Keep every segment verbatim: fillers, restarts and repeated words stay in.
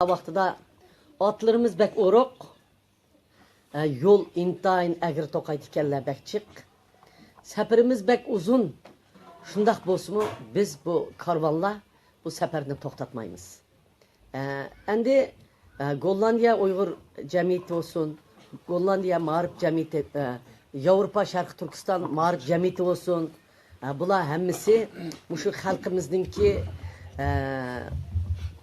ۋاقتىدا ئاتلىرىمىز بەك ئورۇق، ئە، يول ئىنتايىن ئەگرى توقاي تىكەنلەر بەك جىق. سەپىرىمىز بەك ئۇزۇن. شۇنداق بولسىمۇ، بىز بۇ كارۋانلار بۇ سەپەرنى توختاتمايمىز. ئە، ئەمدى، ئە، گوللاندىيە ئۇيغۇر جەمئىيىتى بولسۇن، گوللاندىيە مائارىپ جەمئىيىتى، ئە، ياۋروپا شەرقىي تۈركىستان مائارىپ جەمئىيىتى بولسۇن، ئە، بۇلار ھەممىسى مۇشۇ خەلقىمىزنىڭكى، ئە،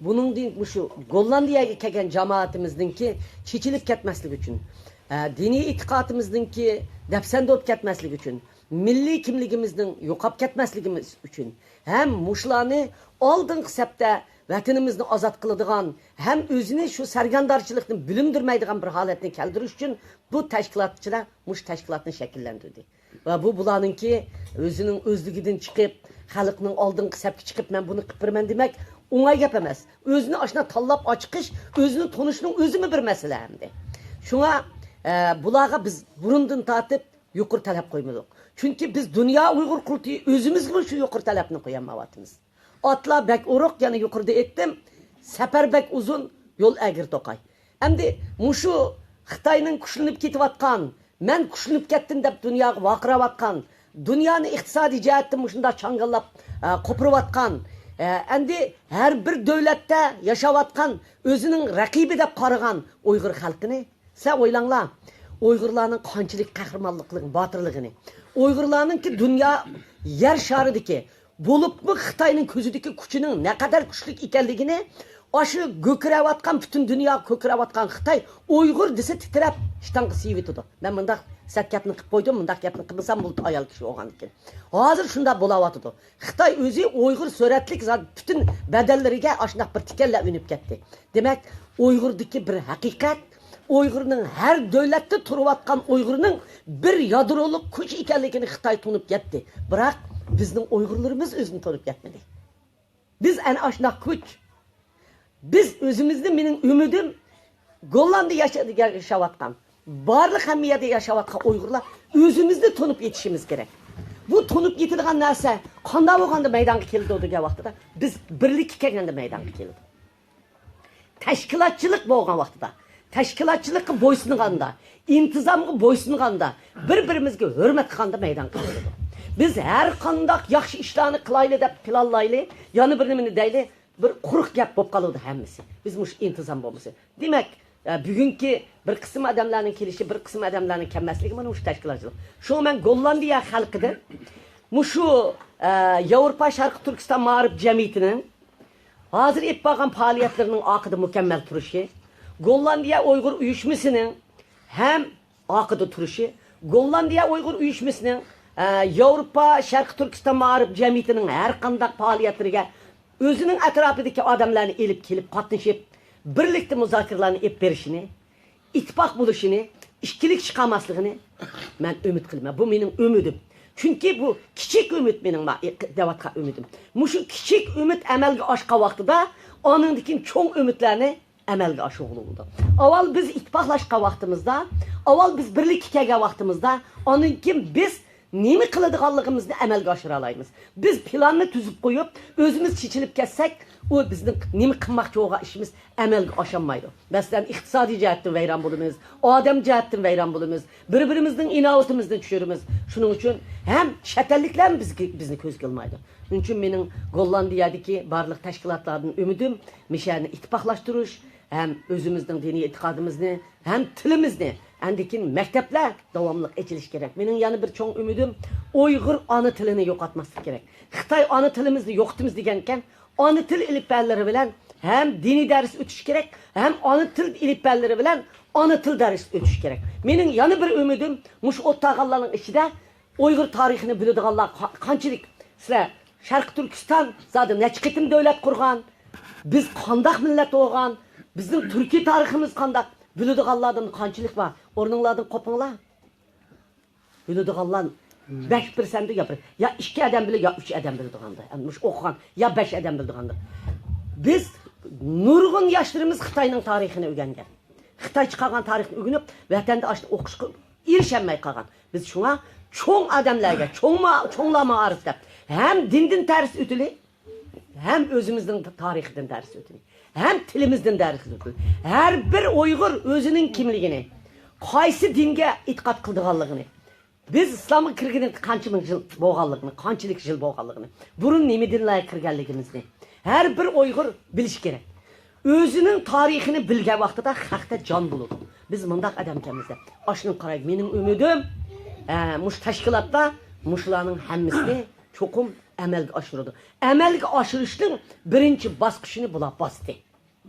بۇنىڭدىن مۇشۇ گوللاندىيەگە كەلگەن جامائىتىمىزنىڭكى چېچىلىپ كەتمەسلىكى ئۈچۈن، ئە، دىنىي ئېتىقادىمىزنىڭكى دەپسەندە بولۇپ كەتمەسلىكى ئۈچۈن، مىللىي كىملىكىمىزنىڭ يوقاپ كەتمەسلىكىمىز ئۈچۈن ھەم مۇشۇلارنى ئالدىنقى سەپتە ۋەتىنىمىزنى ئازاد قىلىدىغان ھەم ئۆزىنى شۇ سەرگەردانچىلىقتىن بىلىندۈرمەيدىغان بىر ھالەتنى كەلتۈرۈش ئۈچۈن بۇ تەشكىلاتچىلار مۇشۇ تەشكىلاتنى شەكىللەندۈردى. ۋە بۇ بۇلارنىڭكى ئۆزىنىڭ ئۆزلۈكىدىن چىقىپ، خەلقنىڭ ئالدىنقى سەپكە چىقىپ، مەن بۇنى قىلىپ بېرىمەن دېمەك ئوڭاي گەپ ئەمەس. ئۆزىنى ئاشۇنداق تاللاپ ئاچىقىش، ئۆزىنى تونۇشنىڭ ئۆزىمۇ بىر مەسىلە ئەمدى. شۇڭا، ئە، بۇلارغا بىز بۇرۇندىن تارتىپ يۇقىرى تەلەپ قويمىدۇق. چۈنكى بىز دۇنيا ئۇيغۇر قۇرۇلتىيى ئۆزىمىزگىمۇ شۇ يۇقىرى تەلەپنى قويالمايۋاتىمىز. ئاتلار بەك ئورۇق، يەنە يۇقىرىدا ئېيتتىم، سەپەر بەك ئۇزۇن، يول ئەگرى توقاي. ئەمدى مۇشۇ خىتاينىڭ كۈچلىنىپ كېتىۋاتقان، مەن كۈچلىنىپ كەتتىم دەپ دۇنياغا ۋارقىراۋاتقان، دۇنيانى ئىقتىسادىي جەھەتتىن مۇشۇنداق چاڭگاللاپ، ئە، قوپۇرۇۋاتقان، ئە، ئەمدى ھەر بىر دۆلەتتە ياشاۋاتقان، ئۆزىنىڭ رەقىبى دەپ قارىغان ئۇيغۇر خەلقىنى سىلەر ئويلاڭلار، ئۇيغۇرلارنىڭ قانچىلىك قەھرىمانلىقلىرىنى، باتۇرلۇقىنى، ئۇيغۇرلارنىڭكى دۇنيا يەر شارىدىكى، بولۇپمۇ خىتاينىڭ كۆزىدىكى كۈچىنىڭ نەقەدەر كۈچلۈك ئىكەنلىكىنى، ئاشۇ گۆكىرەۋاتقان، پۈتۈن دۇنياغا كۆكىرەۋاتقان خىتاي ئۇيغۇر دېسە تىترەپ ئىشتانغا سىيىۋېتىدۇ. مەن مۇنداق سەت گەپنى قىلىپ قويدۇم، مۇنداق گەپنى قىلمىسام بولدى، ئايال كىشى بولغاندىكىن. ھازىر شۇنداق بولاۋاتىدۇ. خىتاي ئۆزى ئۇيغۇر سۈرەتلىك زات پۈتۈن بەدەنلىرىگە ئاشۇنداق بىر تىكەنلەر ئۈنۈپ كەتتى. دېمەك، ئۇيغۇردىكى بىر ھەقىقەت، ئۇيغۇرنىڭ ھەر دۆلەتتە تۇرۇۋاتقان ئۇيغۇرنىڭ بىر يادرولۇق كۈچ ئىكەنلىكىنى خىتاي تونۇپ يەتتى. بىراق، بىزنىڭ ئۇيغۇرلىرىمىز ئۆزىنى تونۇپ يەتمىدى. بىز ئەنە ئاشۇنداق كۈچ. بىز ئۆزىمىزنى، مېنىڭ ئۈمىدىم، گوللاندىيە ياشا-، ياشاۋاتقان، بارلىق ھەممە يەردە ياشاۋاتقان ئۇيغۇرلار ئۆزىمىزنى تونۇپ يېتىشىمىز كېرەك. بۇ تونۇپ يېتىدىغان نەرسە قانداق بولغاندا مەيدانغا كېلىدۇ دېگەن ۋاقتىدا، بىز بىرلىككە كەلگەندە مەيدانغا كېلىدۇ. تەشكىلاتچىلىق بولغان ۋاقتىدا، تەشكىلاتچىلىققا بويسۇنغاندا، ئىنتىزامغا بويسۇنغاندا، بىر-بىرىمىزگە ھۆرمەت قىلغاندا مەيدانغا كېلىدۇ. بىز ھەر قانداق ياخشى ئىشلارنى قىلايلى دەپ پىلانلايلى، يەنە بىر نېمىنى دەيلى، بىر قۇرۇق گەپ بولۇپ قالىدۇ ھەممىسى. بىز مۇشۇ ئىنتىزام بولمىسا. دېمەك، ئە، بۈگۈنكى بىر قىسىم ئادەملەرنىڭ كېلىشى، بىر قىسىم ئادەملەرنىڭ كەلمەسلىكى مانا مۇشۇ تەشكىلاتچىلىق. شۇڭا مەن گوللاندىيە خەلقىدىن مۇشۇ، ئە، ياۋروپا شەرقىي تۈركىستان مائارىپ جەمئىيىتىنىڭ ھازىر ئېلىپ بارغان پائالىيەتلىرىنىڭ ئارقىدا مۇكەممەل تۇرۇشى، گوللاندىيە ئۇيغۇر ئۇيۇشمىسىنىڭ ھەم ئارقىدا تۇرۇشى، گوللاندىيە ئۇيغۇر ئۇيۇشمىسىنىڭ، ئە، ياۋروپا شەرقىي تۈركىستان مائارىپ جەمئىيىتىنىڭ ھەر قانداق پائالىيەتلىرىگە ئۆزىنىڭ ئەتراپىدىكى ئادەملەرنى ئېلىپ كېلىپ قاتنىشىپ، بىرلىكتە مۇزاكىرىلەرنى ئېلىپ بېرىشىنى، ئىتتىپاق بولۇشىنى، ئىككىلىك چىقارماسلىقىنى مەن ئۈمىد قىلىمەن. بۇ مېنىڭ ئۈمىدىم. چۈنكى بۇ كىچىك ئۈمىد مېنىڭ ما-، دەۋاتقان ئۈمىدىم. مۇشۇ كىچىك ئۈمىد ئەمەلگە ئاشقان ۋاقتىدا، ئانىڭدىن كېيىن چوڭ ئۈمىدلەرنى ئەمەلگە ئاشۇرغىلى بولىدۇ. ئاۋۋال بىز ئىتتىپاقلاشقان ۋاقتىمىزدا، ئاۋۋال بىز بىرلىككە كەلگەن ۋاقتىمىزدا، ئاندىن كېيىن بىز نېمە قىلىدىغانلىقىمىزنى ئەمەلگە ئاشۇرالايمىز. بىز پىلاننى تۈزۈپ قويۇپ، ئۆزىمىز چېچىلىپ كەتسەك، ئۇ بىزنىڭ نېمە قىلماقچى بولغان ئىشىمىز ئەمەلگە ئاشالمايدۇ. مەسىلەن، ئىقتىسادىي جەھەتتىن ۋەيران بولىمىز، ئادەم جەھەتتىن ۋەيران بولىمىز، بىر-بىرىمىزنىڭ ئىناۋىتىمىزنى چۈشۈرىمىز. شۇنىڭ ئۈچۈن ھەم چەت ئەللىكلەرمۇ بىزگە، بىزنى كۆزگە ئىلمايدۇ. شۇنىڭ ئۈچۈن مېنىڭ گوللاندىيەدىكى بارلىق تەشكىلاتلاردىن ئۈمىدىم، مۇشۇ يەرنى ئىتتىپاقلاشتۇرۇش، ھەم ئۆزىمىزنىڭ دىنىي ئېتىقادىمىزنى، ھەم تىلىمىزنى، ئاندىن كېيىن مەكتەپلەر داۋاملىق ئېچىلىشى كېرەك. مېنىڭ يەنە بىر چوڭ ئۈمىدىم، ئۇيغۇر ئانا تىلىنى يوقاتماسلىق كېرەك. خىتاي ئانا تىلىمىزنى يوقىتىمىز دېگەنكەن، ئانا تىل ئېلىپبەلىرى بىلەن ھەم دىنىي دەرس ئۆتۈش كېرەك، ھەم ئانا تىل ئېلىپبەلىرى بىلەن ئانا تىل دەرس ئۆتۈش كېرەك. مېنىڭ يەنە بىر ئۈمىدىم، مۇشۇ ئولتۇرغانلارنىڭ ئىچىدە ئۇيغۇر تارىخىنى بىلىدىغانلار قا-، قانچىلىك؟ سىلەر شەرقىي تۈركىستان زادى نەچچە قېتىم دۆلەت قۇرغان، بىز قانداق مىللەت بولغان، بىزنىڭ تۈركىي تارىخىمىز قانداق، بىلىدىغانلاردىن قانچىلىك بار؟ ئورنۇڭلاردىن قوپۇڭلار. بىلىدىغانلار بەش پىرسەنتتە يا بىر، يا ئىككى ئادەم بىلە، يا ئۈچ ئادەم بىلىدىغاندۇر. ئەمدى مۇشۇ ئوقۇغان، يا بەش ئادەم بىلىدىغاندۇر. بىز نۇرغۇن ياشلىرىمىز خىتاينىڭ تارىخىنى ئۆگەنگەن. خىتاي چىقارغان تارىخنى ئۆگىنىپ، ۋەتەندە ئاشۇنداق ئوقۇشقا ئېرىشەلمەي قالغان. بىز شۇڭا چوڭ ئادەملەرگە، چوڭ ما-، چوڭلار مائارىپ دەپ، ھەم دىندىن دەرس ئۆتىلى، ھەم ئۆزىمىزنىڭ تارىخىدىن دەرس ئۆتىلى. ھەم تىلىمىزدىن دەرس ئۆتىدۇ. ھەر بىر ئۇيغۇر ئۆزىنىڭ كىملىكىنى، قايسى دىنگە ئېتىقاد قىلىدىغانلىقىنى، بىز ئىسلامغا كىرگىنىگە قانچە مىڭ يىل بولغانلىقىنى، قانچىلىك يىل بولغانلىقىنى، بۇرۇن نېمە دىنلارغا كىرگەنلىكىمىزنى ھەر بىر ئۇيغۇر بىلىشى كېرەك. ئۆزىنىڭ تارىخىنى بىلگەن ۋاقتىدا خەقتە جان بولىدۇ. بىز مۇنداق ئادەمكەنمىز دەپ. ئاشۇنى قاراي، مېنىڭ ئۈمىدىم، ئە، مۇشۇ تەشكىلاتتا مۇشۇلارنىڭ ھەممىسىنى چوقۇم ئەمەلگە ئاشۇرىدۇ. ئەمەلگە ئاشۇرۇشنىڭ بىرىنچى باسقۇچىنى بۇلار باستى.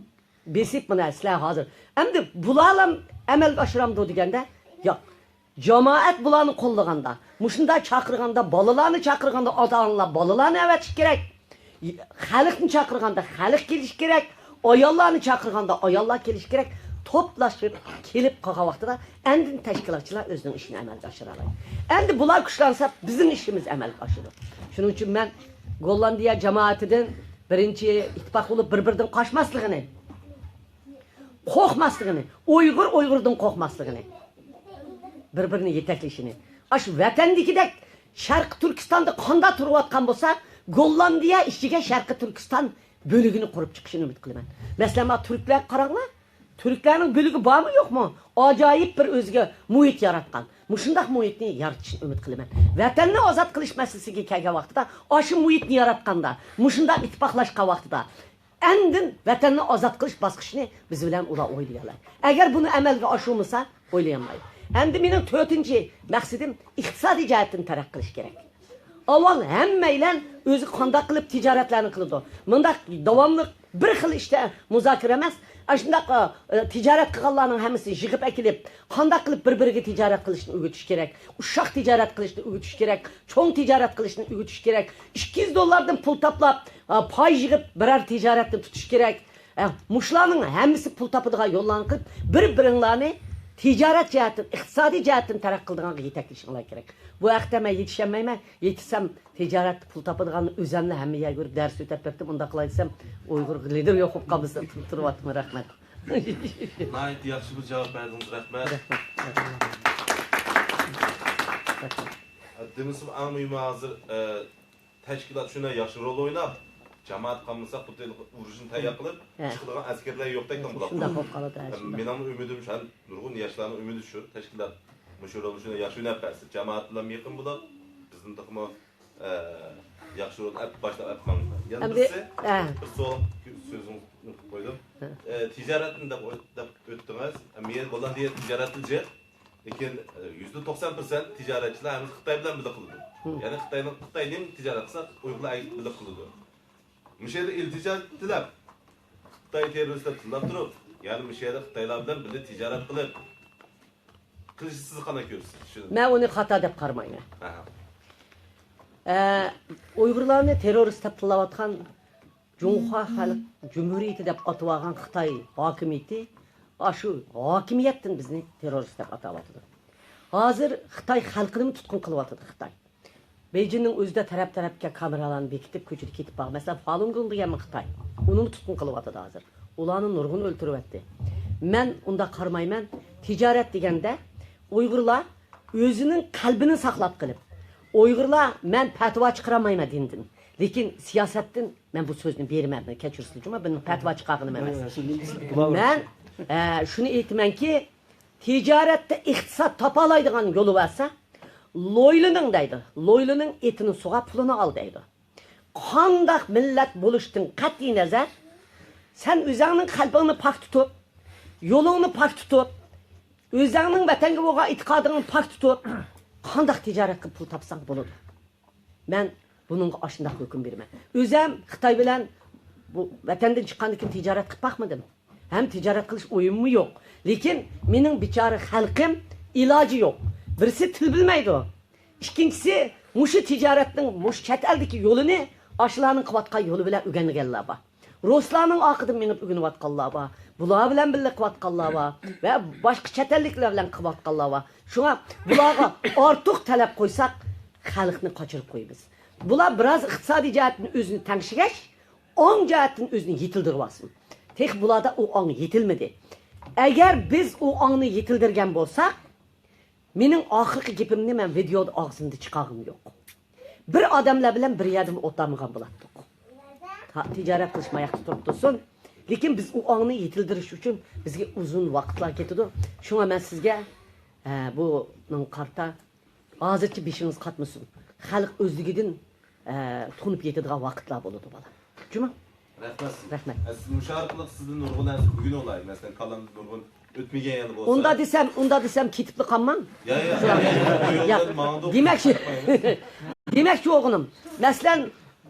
بېسىپ مانا سىلەر ھازىر. ئەمدى بۇلارلا ئەمەلگە ئاشۇرامدۇ دېگەندە، ياق. جامائەت بۇلارنى قوللىغاندا، مۇشۇنداق چاقىرغاندا، بالىلارنى چاقىرغاندا، ئاتا-ئانىلار بالىلارنى ئەۋەتىشى كېرەك. خەلقنى چاقىرغاندا خەلق كېلىشى كېرەك. ئاياللارنى چاقىرغاندا ئاياللار كېلىشى كېرەك. توپلاشىپ كېلىپ قالغان ۋاقتىدا ئاندىن تەشكىلاتچىلار ئۆزىنىڭ ئىشىنى ئەمەلگە ئاشۇرالايدۇ. ئەمدى بۇلار كۈچلەنسە، بىزنىڭ ئىشىمىز ئەمەلگە ئاشىدۇ. شۇنىڭ ئۈچۈن مەن گوللاندىيە جامائىتىدىن بىرىنچى ئىتتىپاق بولۇپ، بىر-بىرىدىن قاچماسلىقىنى، قورقماسلىقىنى، ئۇيغۇر ئۇيغۇردىن قورقماسلىقىنى، بىر-بىرىنى يېتەكلىشىنى، ئاشۇ ۋەتەندىكىدەك شەرقىي تۈركىستاندا قانداق تۇرۇۋاتقان بولسا، گوللاندىيە ئىچىگە شەرقىي تۈركىستان بۆلۈكىنى قۇرۇپ چىقىشىنى ئۈمىد قىلىمەن. مەسىلەن، مانا تۈركلەرگە قاراڭلار. تۈركلەرنىڭ بۆلۈكى بارمۇ يوقمۇ؟ ئاجايىپ بىر ئۆزىگە مۇھىت ياراتقان. مۇشۇنداق مۇھىتنى يارىتىشىنى ئۈمىد قىلىمەن. ۋەتەننى ئازاد قىلىش مەسىلىسىگە كەلگەن ۋاقتىدا، ئاشۇ مۇھىتنى ياراتقاندا، مۇشۇنداق ئىتتىپاقلاشقان ۋاقتىدا، ئاندىن ۋەتەننى ئازاد قىلىش باسقۇچىنى بىز بىلەن ئۇلار ئويلىيالايدۇ. ئەگەر بۇنى ئەمەلگە ئاشۇرمىسا، ئويلىيالمايدۇ. ئەمدى مېنىڭ تۆتىنچى مەقسىتىم ئىقتىسادىي جەھەتتىن تەرەققىي قىلىش كېرەك. ئاۋۋال ھەممەيلەن ئۆزى قانداق قىلىپ تىجارەتلەرنى قىلىدۇ. مۇنداق داۋاملىق بىر خىل ئىشتا مۇزاكىرە ئەمەس، ئاشۇنداق، ئە، تىجارەت قىلغانلارنىڭ ھەممىسىنى يىغىپ ئەكېلىپ، قانداق قىلىپ بىر-بىرىگە تىجارەت قىلىشنى ئۆگىتىش كېرەك، ئۇششاق تىجارەت قىلىشنى ئۆگىتىش كېرەك، چوڭ تىجارەت قىلىشنى ئۆگىتىش كېرەك، ئىككى يۈز دوللاردىن پۇل تاپلاپ، ئا، پاي يىغىپ بىرەر تىجارەتنى تۇتۇش كېرەك. ئە، مۇشۇلارنىڭ ھەممىسى پۇل تاپىدىغان يوللارنى قىلىپ، بىر-بىرىڭلارنى تىجارەت جەھەتتىن، ئىقتىسادىي جەھەتتىن تەرەققىي قىلىدىغانغا يېتەكلىشىڭلار كېرەك. بۇ ھەقتە مەن يېتىشەلمەيمەن. يېتىشسەم، تىجارەتتە پۇل تاپىدىغان ئۆزەمنى ھەممە يەرگە بېرىپ دەرس ئۆتەپ بېرىتتىم. ئۇنداق قىلاي دېسەم، ئۇيغۇر لىدېر يوق بولۇپ قالمىسۇن دەپ تۇرۇۋاتىمەن. رەھمەت. ناھايىتى ياخشى بىر جاۋاب بەردىڭىز، رەھمەت. دېمىسىمۇ، ئەڭ مۇھىمى ھازىر، ئە، تەشكىلات شۇنداق ياخشى رول ئويناپ، جامائەت قالمىسا، خۇددى ئۇرۇشنى تەييار قىلىپ، ھە، چىقىدىغان ئەسكەرلەر يوقتەك بولۇپ شۇنداق قالدى. بولۇپ قالىدۇ، ھە، شۇنداق. مېنىڭمۇ ئۈمىدىم شۇ، نۇرغۇن ياشلارنىڭ ئۈمىدى شۇ، تەشكىلات مۇشۇ رولنى شۇنداق ياخشى ئويناپ بەرسە، جامائەت بىلەن يېقىن بولۇپ، بىزدىن تېخىمۇ، ئە، ياخشى رول ئەپ، باشلاپ ئەپ ماڭىدۇ. يەنە ئەمدى، بىرسى، ھە، بىر سوئال، سۆزىڭىزنى ئۇنتۇپ قويدۇم. ھە. ئە، تىجارەتنى دەپ، دەپ ئۆتتىڭىز. مېنىڭ گوللاندىيە تىجارەتتە جىق. لېكىن، ئە، يۈزدە توقسان پىرسەنت تىجارەتچىلەر ھەممىسى خىتاي بىلەن بىللە قىلىدۇ. ھىم. يەنى خىتاينىڭ، خىتاي نېمە تىجارەت قىلسا، ئۇيغۇرلار ئەگىشىپ بىللە قىلىدۇ. مۇشۇ يەردە ئىلتىجا تىلەپ، خىتاي تېررورىست دەپ تىللاپ تۇرۇپ، يەنى مۇشۇ يەردە خىتايلار بىلەن بىللە تىجارەت قىلىپ، قىلىشنى سىز قانداق كۆرىسىز؟ شۇ مەن ئۇنى خاتا دەپ قارىمايمەن. ئەھە. ئە، ئۇيغۇرلارنى تېررورىست دەپ تىللاۋاتقان جۇڭخۇا خەلق جۇمھۇرىيىتى دەپ ئاتىۋالغان خىتاي ھاكىمىيىتى ئاشۇ ھاكىمىيەتتىن بىزنى تېررورىست دەپ ئاتاۋاتىدۇ. ھازىر خىتاي خەلقىنىمۇ تۇتقۇن قىلىۋاتىدۇ خىتاي. بېيجىڭنىڭ ئۆزىدە تەرەپ-تەرەپكە كامېرالارنى بېكىتىپ، كۆچىدە كېتىپ بار. مەسىلەن، فالۇنگوڭ دېگەنمۇ خىتاي. ئۇنىمۇ تۇتقۇن قىلىۋاتىدۇ ھازىر. ئۇلارنى نۇرغۇن ئۆلتۈرۈۋەتتى. مەن ئۇنداق قارىمايمەن. تىجارەت دېگەندە ئۇيغۇرلار ئۆزىنىڭ قەلبىنى ساقلاپ قېلىپ، ئۇيغۇرلار مەن پەتىۋا چىقىرالمايمەن دىندىن. لېكىن سىياسەتتىن مەن بۇ سۆزنى بېرىمەن، كەچۈرسىلە جۇما، بۇنى پەتىۋا چىقارغىنىم ئەمەس. مەن، ئە، شۇنى ئېيتىمەنكى، تىجارەتتە ئىقتىساد تاپالايدىغان يولى بارسا، لويلىنىڭ دەيدۇ. لويلىنىڭ ئېتىنى سوغا، پۇلىنى ئال دەيدۇ. قانداق مىللەت بولۇشتىن قەتئىينەزەر، سەن ئۆزەڭنىڭ قەلبىڭنى پاك تۇتۇپ، يولۇڭنى پاك تۇتۇپ، ئۆزەڭنىڭ ۋەتەنگە بولغان ئېتىقادىڭنى پاك تۇتۇپ، قانداق تىجارەت قىلىپ پۇل تاپساڭ بولىدۇ. مەن بۇنىڭغا ئاشۇنداق ھۆكۈم بېرىمەن. ئۆزەم خىتاي بىلەن بۇ ۋەتەندىن چىققاندىن كېيىن تىجارەت قىلىپ باقمىدىم. ھەم تىجارەت قىلىش ئويۇممۇ يوق. لېكىن مېنىڭ بىچارە خەلقىم ئىلاجى يوق. بىرسى تىل بىلمەيدۇ. ئىككىنچىسى، مۇشۇ تىجارەتنىڭ مۇشۇ چەت ئەلدىكى يولىنى ئاشۇلارنىڭ قىلىۋاتقان يولى بىلەن ئۆگەنگەنلەر بار. رۇسلارنىڭ ئارقىدىن مېڭىپ ئۆگىنىۋاتقانلار بار. بۇلار بىلەن بىللە قىلىۋاتقانلار بار. ۋە باشقا چەت ئەللىكلەر بىلەن قىلىۋاتقانلار بار. شۇڭا بۇلارغا ئارتۇق تەلەپ قويساق، خەلقنى قاچۇرۇپ قويىمىز. بۇلار بىراز ئىقتىسادىي جەھەتتىن ئۆزىنى تەڭشىگەچ، ئاڭ جەھەتتىن ئۆزىنى يېتىلدۈرۈۋالسۇن. تېخى بۇلاردا ئۇ ئاڭ يېتىلمىدى. ئەگەر بىز ئۇ ئاڭنى يېتىلدۈرگەن بولساق، مېنىڭ ئاخىرقى گېپىمنى مەن ۋىدېئودا ئاغزىمدا چىقارغىنىم يوق. بىر ئادەملەر بىلەن بىر يەردىمۇ ئولتۇرمىغان بولاتتۇق. تا-، تىجارەت قىلىش ماياقتا تۇرۇپ تۇرسۇن. لېكىن بىز ئۇ ئاڭنى يېتىلدۈرۈش ئۈچۈن بىزگە ئۇزۇن ۋاقىتلار كېتىدۇ. شۇڭا مەن سىزگە، ئە، بۇنىڭغا قارىتا ھازىرچە بېشىڭىز قاتمىسۇن. خەلق ئۆزلۈكىدىن، ئە، تونۇپ يېتىدىغان ۋاقىتلار بولىدۇ، بالام. جۇمۇ؟ رەھمەت سىزگە. رەھمەت. ئە، سىز مۇشۇ ئارقىلىق سىزدىن نۇرغۇن نەرسە ئۆگىنىۋالاي. مەسىلەن، كاللامدا نۇرغۇن ئۆتمىگەن يەرلەر بولسا. ئۇندا دېسەم، ئۇندا دېسەم، كېتىپلا قالماڭ. يا، يا، يا، يا، يا. دېمەكچى، دېمەكچى بولغىنىم، مەسىلەن،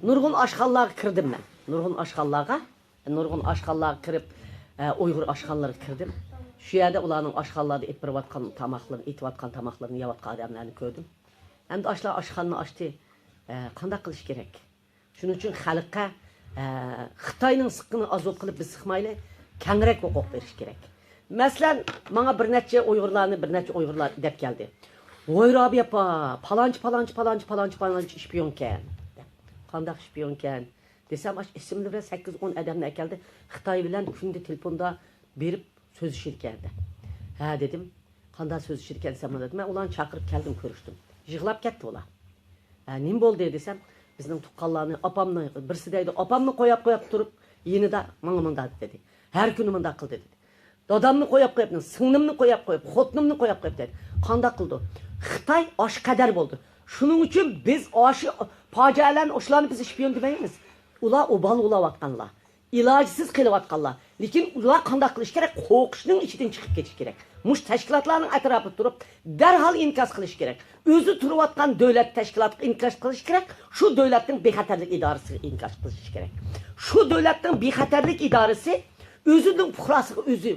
نۇرغۇن ئاشخانىلارغا كىردىم مەن. نۇرغۇن ئاشخانىلارغا، نۇرغۇن ئاشخانىلارغا كىرىپ، ئە، ئۇيغۇر ئاشخانىلىرىغا كىردىم. شۇ يەردە ئۇلارنىڭ ئاشخانىلاردا ئېلىپ بېرىۋاتقان تاماقلىرىنى، ئېتىۋاتقان تاماقلىرىنى يەۋاتقان ئادەملەرنى كۆردۈم. ئەمدى ئاشۇلار ئاشخانىنى ئاچتى. ئە، قانداق قىلىش كېرەك؟ شۇنىڭ ئۈچۈن خەلققە، ئە، خىتاينىڭ سىققىنىنى ئازوت قىلىپ بىز سىقمايلى، كەڭرەك ھوقۇق بېرىش كېرەك. مەسىلەن، ماڭا بىر نەچچە ئۇيغۇرلارنى، بىر نەچچە ئۇيغۇرلار دەپ كەلدى. ۋاي رابىيە ئاپا، پالانچى، پالانچى، پالانچى، پالانچى، پالانچى شپىيونكەن. قانداق شپىيونكەن؟ دېسەم، ئاشۇ ئىسىملىرى بىلەن سەككىز، ئون ئادەمنى ئەكەلدى. خىتاي بىلەن كۈندە تېلېفوندا بېرىپ سۆزلىشىدىكەن. ھە دېدىم. قانداق سۆزلىشىدىكەن دېسەم، مانا دېدىم. مەن ئۇلارنى چاقىرىپ كەلدىم، كۆرۈشتۈم. يىغلاپ كەتتى ئۇلار. ھە، نېمە بولدى دېسەم، بىزنىڭ تۇغقانلارنى، ئاپامنى، بىرسى دەيدۇ، ئاپامنى قوياپ، قوياپ تۇرۇپ، يېنىدا ماڭا مۇنداق دېدى. ھەر كۈنى مۇنداق قىلدى دېدى. دادامنى قوياپ قويۇپ، سىڭلىمنى قوياپ قويۇپ، خوتۇنۇمنى قوياپ قويۇپ دەيدۇ. قانداق قىلىدۇ؟ خىتاي ئاشۇ قەدەر بولدى. شۇنىڭ ئۈچۈن بىز ئاشۇ پاجىئەلەرنى، ئۇشۇلارنى بىز شپىيون دېمەيمىز. ئۇلار ئوبال ئولاۋاتقانلار. ئىلاجسىز قېلىۋاتقانلار. لېكىن ئۇلار قانداق قىلىش كېرەك؟ قورقۇشنىڭ ئىچىدىن چىقىپ كېتىش كېرەك. مۇشۇ تەشكىلاتلارنىڭ ئەتراپىدا تۇرۇپ، دەرھال ئىنكاس قىلىش كېرەك. ئۆزى تۇرۇۋاتقان دۆلەت تەشكىلاتىغا ئىنكاس قىلىش كېرەك. شۇ دۆلەتنىڭ بىخەتەرلىك ئىدارىسىگە ئىنكاس قىلىش كېرەك. شۇ دۆلەتنىڭ بىخەتەرلىك ئىدارىسى ئۆزىنىڭ پۇقراسىغا ئۆزى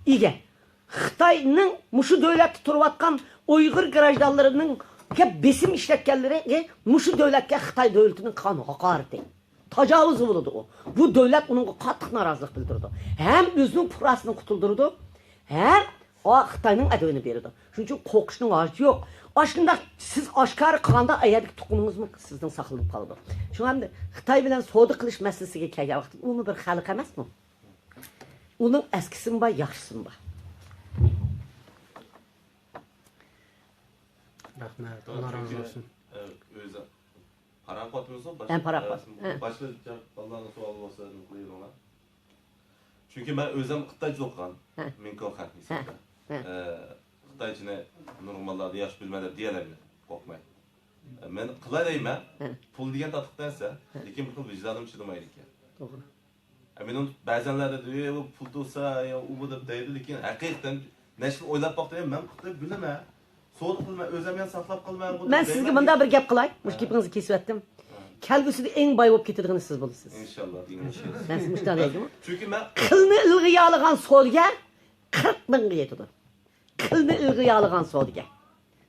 ئىگە. خىتاينىڭ مۇشۇ دۆلەتتە تۇرۇۋاتقان ئۇيغۇر گراژدانلىرىنىڭ بېسىم ئىشلەتكەنلىرىگە مۇشۇ دۆلەتكە خىتاي دۆلىتىنىڭ قان ھاقارىتى، تاجاۋۇزى بولىدۇ ئۇ. بۇ دۆلەت ئۇنىڭغا قاتتىق نارازىلىق بىلدۈرىدۇ. ھەم ئۆزىنىڭ پۇقراسىنى قۇتۇلدۇرىدۇ، ھەم خىتاينىڭ ئەدىۋىنى بېرىدۇ. شۇنىڭ ئۈچۈن قورقۇشنىڭ ھاجىتى يوق. ئاشۇنداق سىز ئاشكارا قىلغاندا ئەيەردىكى تۇغقىنىڭىزمۇ سىزدىن ساقلىنىپ قالىدۇ. شۇڭا ئەمدى خىتاي بىلەن سودا قىلىش مەسىلىسىگە كەلگەن ۋاقىتتا ئۇمۇ بىر خەلق ئەمەسمۇ؟ ئۇنىڭ ئەسكىسىمۇ بار، ياخشىسىمۇ بار. رەھمەت، ئاللا رازى بولسۇن. ئۆزى پاراڭ قاتمىسۇن، ھە، پاراڭ قات. ھە. باشقا بالىلارنىڭ سوئالى بولسا، قويۇۋېرىڭلار. چۈنكى مەن ئۆزۈم خىتايچە ئوقۇغان، ھە، مىڭكوخەن ھېسابتا. ھە. ئە، خىتايچىنى نۇرغۇن بالىلاردا ياخشى بىلىمەن دەپ دېيەلەيمەن، قورقماي. ئە، مەن قىلاي دەيمەن، ھە، پۇل دېگەن تاتلىق نەرسە، ھە، لېكىن بىر خىل ۋىجدانىم چىدىمايدىكەن. توغرا. ئە، مېنىڭ بەزەنلەردە، «ئە، بۇ پۇل تۇرسا، يا ئۇ بۇ» دەپ دەيدۇ، لېكىن ھەقىقەتەن نەچچە يىل ئويلاپ باقتىم، مەن خىتاي بىلىمەن، سودا قىلىمەن، ئۆزۈم يەنە ساقلاپ قالىمەن، بۇ مەن دەيمەن. سىزگە مۇنداق بىر گەپ قىلاي، مۇشۇ، ھە، گېپىڭىزنى كېسىۋەتتىم. ھە. كەلگۈسىدە ئەڭ باي بولۇپ كېتىدىغىنى سىز بولىسىز. ئىنشاللا، دېگىنىمچە. مەن سىزگە مۇشۇنداق دەيدىغۇ. چۈنكى مەن قىلنى ئىلغا يالىغان سودىگەر قىرىق مىڭغا يېتىدۇ. قىلنى ئىلغا يالىغان سودىگەر.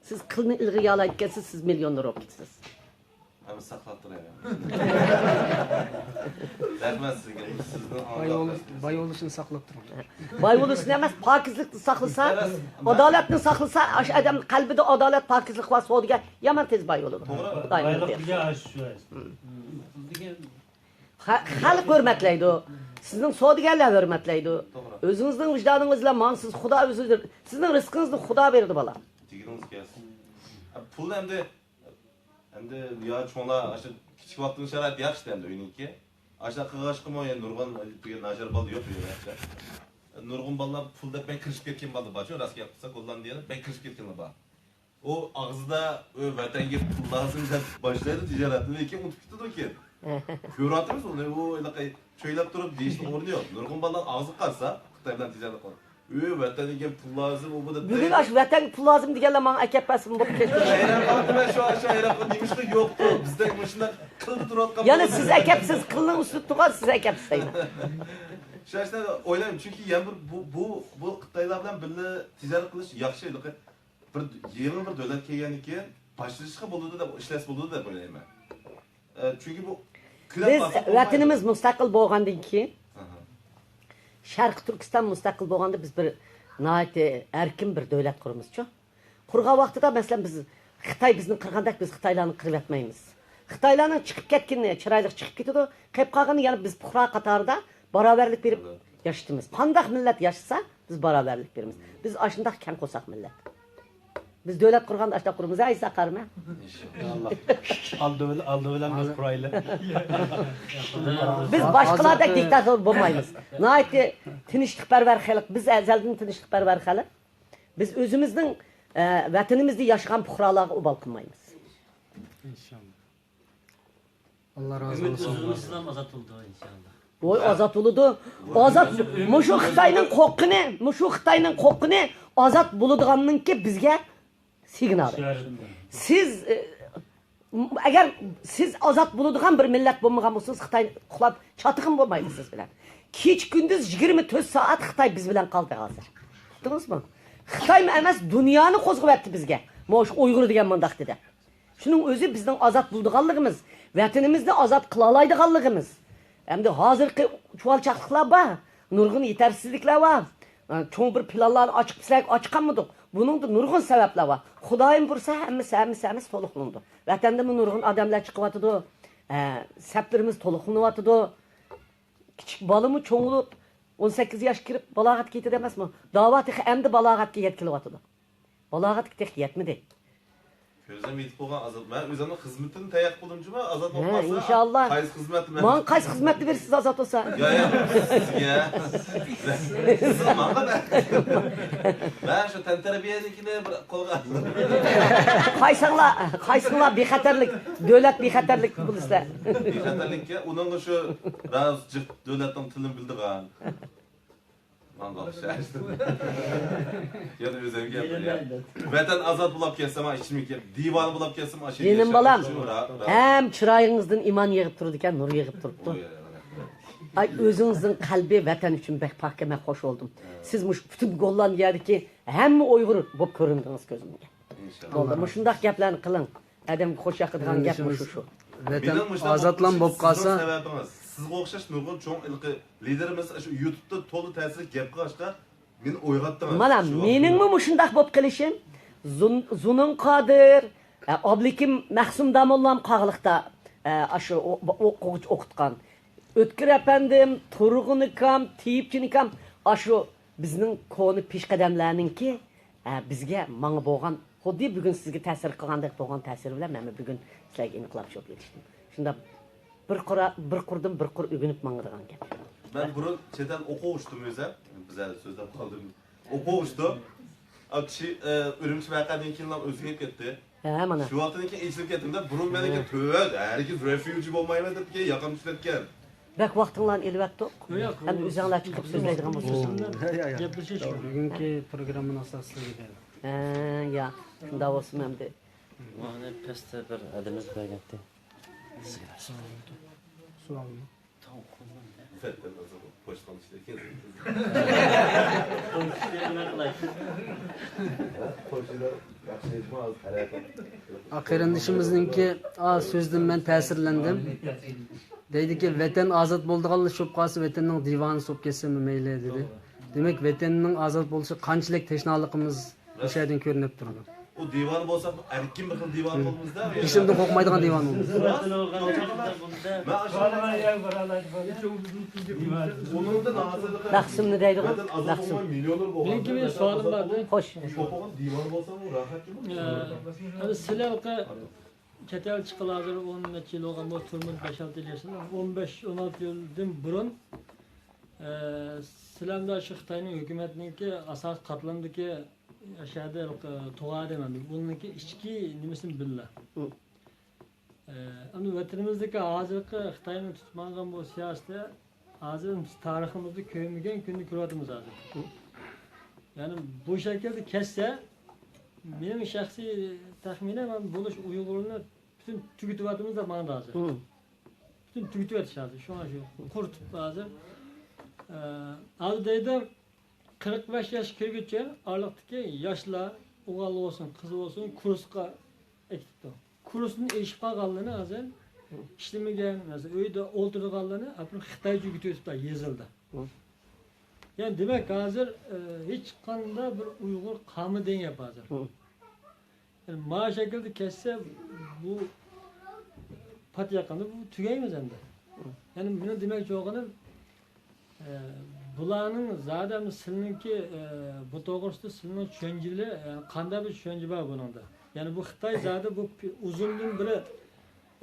سىز قىلنى ئىلغا يالايدىكەنسىز، سىز مىليونېر بولۇپ كېتىسىز. ھەم ساقلاپ تۇرايمەن. رەھمەت سىزگە. سىزنىڭ باي ئاڭلاپ بولۇش-، باي بولۇشنى ساقلاپ تۇرۇڭ. باي بولۇشنى ئەمەس، پاكىزلىقنى ساقلىسا، ئەمەس، ئادالەتنى ساقلىسا، ئاشۇ ئادەم قەلبىدە ئادالەت، پاكىزلىق بار سودىگەر يامان تېز باي بولىدۇ. توغرا. باي بولىدۇ. بايلىق دېگەن ئاشۇ شۇ. خە-، خەلق ھۆرمەتلەيدۇ. سىزنىڭ سودىگەرلەر ھۆرمەتلەيدۇ. توغرا. ئۆزىڭىزنىڭ ۋىجدانىڭىز بىلەن ماڭسىز، خۇدا ئۆزى، سىزنىڭ رىزقىڭىزنى خۇدا بېرىدۇ، بالام. دېگىنىڭىز كەلسۇن. پۇل ئەمدى، ئەمدى يا چوڭلار، ئاشۇ كىچىك ۋاقتىنىڭ شارائىتى ياخشى ئەمدى ئۆينىڭكى. ئاشۇنداق قىلغاچقىمۇ يەنە نۇرغۇن ناچار بالا يوق ئۆيدە. نۇرغۇن بالىلار پۇل دەپ بەك كىرىشىپ كەتكەن بالىلار بارچۇ، راست گەپ قىلسا، گوللاندىيەدە بەك كىرىشىپ كەتكەنلەر بار. ئۇ ئاغزىدا، «ئۆ، ۋەتەنگە پۇل لازىم» دەپ باشلايدۇ تىجارەتنى، لېكىن ئۇنتۇپ كېتىدۇ كېيىن. كۆرۈۋاتىمىز ئۇنى، ئۇ ھېلىقى چۆيلەپ تۇرۇپ دېيىشنىڭ ئورنى يوق. نۇرغۇن بالىلار ئاغزىغا قارىسا، خىتاي بىلەن تىجارەت قىلىدۇ. «ئۆ، ۋەتەنگە پۇل لازىم، ئۇ بۇ» دەپ. بۈگۈن ئاشۇ ۋەتەنگە پۇل لازىم دېگەنلەر ماڭا ئەكەپ بەرسىمۇ بولۇپ كەتتى. ھەيران قالدىم مەن شۇ، شۇ ھەيران قالدىم. نېمىشقا يوقتۇ؟ بىزدەك مۇشۇنداق قىلدا تۇرۇۋاتقان يەنە بالىلار. سىز ئەكەپسىز، قىلنىڭ ئۈستىدە تۇرغان سىز ئەكەپسىز يەنە. شۇ ئاشۇنداق ئويلايمەن، چۈنكى يەنە بىر بۇ، بۇ، بۇ خىتايلار بىلەن بىللە تىجارەت قىلىش ياخشى. بىر يېڭى بىر دۆلەت كەلگەندىن كېيىن باشلىشىشقا بولىدۇ دەپ، ئىشلەتسە بولىدۇ دەپ ئويلايمەن. ئە، چۈنكى بۇ كۈنەپ بىز قالسا بولمايدۇ. ۋەتىنىمىز مۇستەقىل بولغاندىن كېيىن، ئاھا، شەرقىي تۈركىستان مۇستەقىل بولغاندا بىز بىر ناھايىتى ئەركىن بىر دۆلەت قۇرىمىزچۇ. قۇرغان ۋاقتىدا، مەسىلەن، بىز خىتاي بىزنى قىرغاندەك بىز خىتايلارنى قىرىۋەتمەيمىز. خىتايلارنىڭ چىقىپ كەتكىنى چىرايلىق چىقىپ كېتىدۇ، قېلىپ قالغىنى يەنە بىز پۇقرا قاتارىدا باراۋەرلىك بېرىپ ياشىتىمىز. قانداق مىللەت ياشىسا، بىز باراۋەرلىك بېرىمىز. بىز ئاشۇنداق كەڭ قورساق مىللەت. بىز دۆلەت قۇرغاندا ئاشۇنداق قۇرىمىز، ھە، ئىسا قارىمە. ئىنشاللا. ئالدى بىلەن، ئالدى بىلەن بىز قۇرايلى. بىز باشقىلاردەك دىكتاتور بولمايمىز. ناھايىتى تىنچلىقپەرۋەر خەلق. بىز ئەزەلدىن تىنچلىقپەرۋەر خەلق. بىز ئۆزىمىزنىڭ، ئە، ۋەتىنىمىزدە ياشىغان پۇقرالارغا ئوبال قىلمايمىز. ئىنشاللا. ئاللا رازى ئۈمىد بولسۇن. ئۆزىمىزدىن ئازاد بولىدۇ، ئىنشاللا. ۋوي، ئازاد بولىدۇ. ئازاد، مۇشۇ خىتاينىڭ قورققىنى، مۇشۇ خىتاينىڭ قورققىنى ئازاد بولىدىغاننىڭكى بىزگە سىگنالى. سىز، ئە، ئەگەر سىز ئازاد بولىدىغان بىر مىللەت بولمىغان بولسىڭىز، خىتاي ئۇخلاپ چاتىقىمۇ بولمايدۇ سىز بىلەن. كېچە كۈندۈز يىگىرمە تۆت سائەت خىتاي بىز بىلەن قالدى ھازىر. ئۇقتىڭىزمۇ؟ خىتايمۇ ئەمەس، دۇنيانى قوزغىۋەتتى بىزگە. مۇشۇ ئۇيغۇر دېگەن مۇنداق دېدى. شۇنىڭ ئۆزى بىزنىڭ ئازاد بولىدىغانلىقىمىز، ۋەتىنىمىزنى ئازاد قىلالايدىغانلىقىمىز. ئەمدى ھازىرقى چۇۋالچاقلىقلار بار، نۇرغۇن يېتەرسىزلىكلەر بار. چوڭ بىر پىلانلارنى ئاچىقىپ سىلەرگە ئاچىقالمىدۇق. بۇنىڭدا نۇرغۇن سەۋەبلەر بار. خۇدايىم بۇيرۇسا، ھەممىسى، ھەممىسى، ھەممىسى تولۇقلىنىدۇ. ۋەتەندىمۇ نۇرغۇن ئادەملەر چىقىۋاتىدۇ. ھە، سەپلىرىمىز تولۇقلىنىۋاتىدۇ. كىچىك بالىمۇ چوڭىيىپ، ئون سەككىز ياشقا كىرىپ بالاغەتكە يېتىدۇ ئەمەسمۇ؟ داۋا تېخى ئەمدى بالاغەتكە يەتكىلىۋاتىدۇ. بالاغەتكە تېخى يەتمىدى. كۆزۈم يېتىپ بولغان ئازاد. مەن ئۆزۈمنىڭ خىزمىتىنى تەييار قىلدىم جۇما، ئازاد بولۇپ ھە، قالسا، ئىنشاللا. قايسى خىزمەتنى مەن ماڭا قايسى خىزمەتنى بېرىسىز ئازاد بولسا؟ يا، يا، سىزگە. سىز ماڭا بەر. مەن شۇ تەنتەربىيەنىڭكىنى بىر قولغا. قايسىڭلار، قايسىڭلار بىخەتەرلىك، دۆلەت بىخەتەرلىك بولىسىلەر. بىخەتەرلىككە، ئۇنىڭغا شۇ راست جىق دۆلەتنىڭ تىلىنى بىلىدىغان. ماڭا ئوخشاش. يەنە ئۆزۈم گەپ. ۋەتەن ئازاد بولاپ كەتسە، مانا ئىچىمگە كەپ، دىۋانە بولاپ كەتسە، مانا شۇ جېنىم بالام، ھەم چىرايىڭىزدىن ئىمان يېغىپ تۇرىدىكەن، نۇر يېغىپ تۇرۇپتۇ. ئاي، ئۆزىڭىزنىڭ قەلبى ۋەتەن ئۈچۈن بەك پاك، مەن خوش بولدۇم. سىز مۇشۇ پۈتۈن گوللاندىيەدىكى ھەممە ئۇيغۇر بولۇپ كۆرۈندىڭىز كۆزۈمگە. بولدى، مۇشۇنداق گەپلەرنى قىلىڭ. ئادەمگە خوش ياقىدىغان گەپ مۇشۇ شۇ. ۋەتەن ئازادلام بولۇپ قالسا. سىزگە ئوخشاش نۇرغۇن چوڭ ھېلىقى لىدېرىمىز شۇ يۇتۇبتا تولا تەسىرلىك گەپ قىلغاچقا، مېنى ئويغاتتىڭىز. مانا، مېنىڭمۇ مۇشۇنداق بولۇپ قېلىشىم، زۇن-، زۇنۇن قادىر، ئە، ئابلىكىم مەخسۇم داموللام قالغىلىقتا، ئە، ئاشۇ ئو-، ئو-، ئوقۇغۇچى ئوقۇتقان. ئۆتكۈر ئەپەندىم، تۇرغۇن ئاكام، تېيىپجان ئاكام، ئاشۇ بىزنىڭ كونا پېشقەدەملەرنىڭكى، ئە، بىزگە ماڭا بولغان، خۇددى بۈگۈن سىزگە تەسىر قىلغاندەك بولغان تەسىرى بىلەن مەنمۇ بۈگۈن سىلەرگە ئىنقىلابچى بولۇپ يېتىشتىم. شۇنداق بىر قۇرا-، بىر قۇردىن بىر قۇر ئۆگىنىپ ماڭىدىغان گەپ. مەن بۇرۇن چەت ئەل ئوقۇغۇچىدىم ئۆزۈم. بىز ھەلى سۆزلەپ قالدىم. ئوقۇغۇچىدىم. ئا، كىشى، ئە، ئۈرۈمچى ۋەقەدىن كېيىن ئۆزگىرىپ كەتتى. ھە، مانا. شۇ ۋاقىتتىن كېيىن ئېچىلىپ كەتتىم-دە، بۇرۇن مەنكى تۆۋەن، ھەرگىز رېفيۇجى بولمايمەن دەپ كېيىن ياقامنى چىشلەتكەن. بەك ۋاقتىڭلارنى ئېلىۋەتتۇق. ياق، ياق، ئەمدى ئۆزۈڭلار چىقىپ سۆزلەيدىغان بولسىڭىز. يا، يا، يا. گەپلىشىش. بۈگۈنكى پروگراممىنى ئاساسلىق. ھە، يا. شۇنداق بولسۇن ئەمدى. مانا پەستە بىر ئادىمىز بەرگەنتى. سوئالمۇ؟ قېرىندىشىمىزنىڭكى، ئا، سۆزىدىن مەن تەسىرلەندىم. دەيدىكى، ۋەتەن ئازاد بولىدىغانلا شۇ بولۇپ قالسا، ۋەتەننىڭ دىۋانىسى بولۇپ كەتسىمۇ مەيلى، دېدى. دېمەك، ۋەتەننىڭ ئازاد بولۇشىغا قانچىلىك تەشنالىقىمىز مۇشۇ يەردىن كۆرۈنۈپ تۇرىدۇ. ئۇ دىۋانە بولسا، ئەركىن بىر خىل دىۋانە بولىمىز-دە. ھېچنېمىدىن قورقمايدىغان دىۋانە بولىمىز. مەن ئاشۇ مەخسۇمنى دەيدىغۇ، مەخسۇم. مېنىڭكى بىر سوئالىم بار. خوش. ئەمدى سىلەر چەت ئەل چىققىلى ھازىر ئون نەچچە يىل بولغان بولسا، تۈرمىدە بەش-ئالتە يىل ياشىدىڭلار. ئون بەش، ئون ئالتە يىلدىن بۇرۇن، ئە، سىلەرمۇ شۇ خىتاينىڭ ھۆكۈمەتنىڭكى ئاساسىي قاتلامدىكى شەھەردە تۇغادىمەن. بۇنىڭكى ئىچكى نېمىسىنى بىلىلا. ئە، ئەمدى ۋەتىنىمىزدىكى ھازىرقى خىتاينىڭ تۇتۇپ ماڭغان بۇ سىياسىتى ھازىر تارىخىمىزدا كۆرمىگەن كۈننى كۆرۈۋاتىمىز ھازىر. يەنى بۇ شەكىلدە كەتسە، مېنىڭ شەخسىي تەخمىنىم، بولۇش ئۇيغۇرنى پۈتۈن تۈگىتىۋاتىمىز دەپ ماڭىدۇ ھازىر. پۈتۈن تۈگىتىۋېتىش ھازىر. شۇڭا شۇ قۇرۇتۇپ ھازىر. ئە، ھازىر دەيدۇ، قىرىق بەش ياشقا كىرگۈچە ئارىلىقتىكى ياشلار، ئوغۇل بولسۇن، قىز بولسۇن، كۇرسقا ئەكېتىپتۇ. كۇرستىن ئېشىپ قالغانلىرىنى ھازىر ئىشلىمىگەن، مەسىلەن، ئۆيدە ئولتۇرىدىغانلىرىنى ئاپىرىپ خىتايچە ئۆگىتىۋېتىپتۇ يېزىلدا. يەنى دېمەك، ھازىر، ئە، ھېچقانداق بىر ئۇيغۇر قالمىدى دېگەن گەپ ھازىر. يەنى ما شەكىلدە كەتسە، بۇ پات ياققاندا بۇ تۈگەيمىز ئەمدى. يەنى مېنىڭ دېمەكچى بولغىنىم، ئە، بۇلارنىڭ زادى سىلىنىڭكى، ئە، بۇ توغرىسىدا سىلىنىڭ چۈشەنچىلى، ئە، قانداق بىر چۈشەنچە بار بۇنىڭدا؟ يەنى بۇ خىتاي زادى بۇ پى-، ئۇزۇندىن بېرى،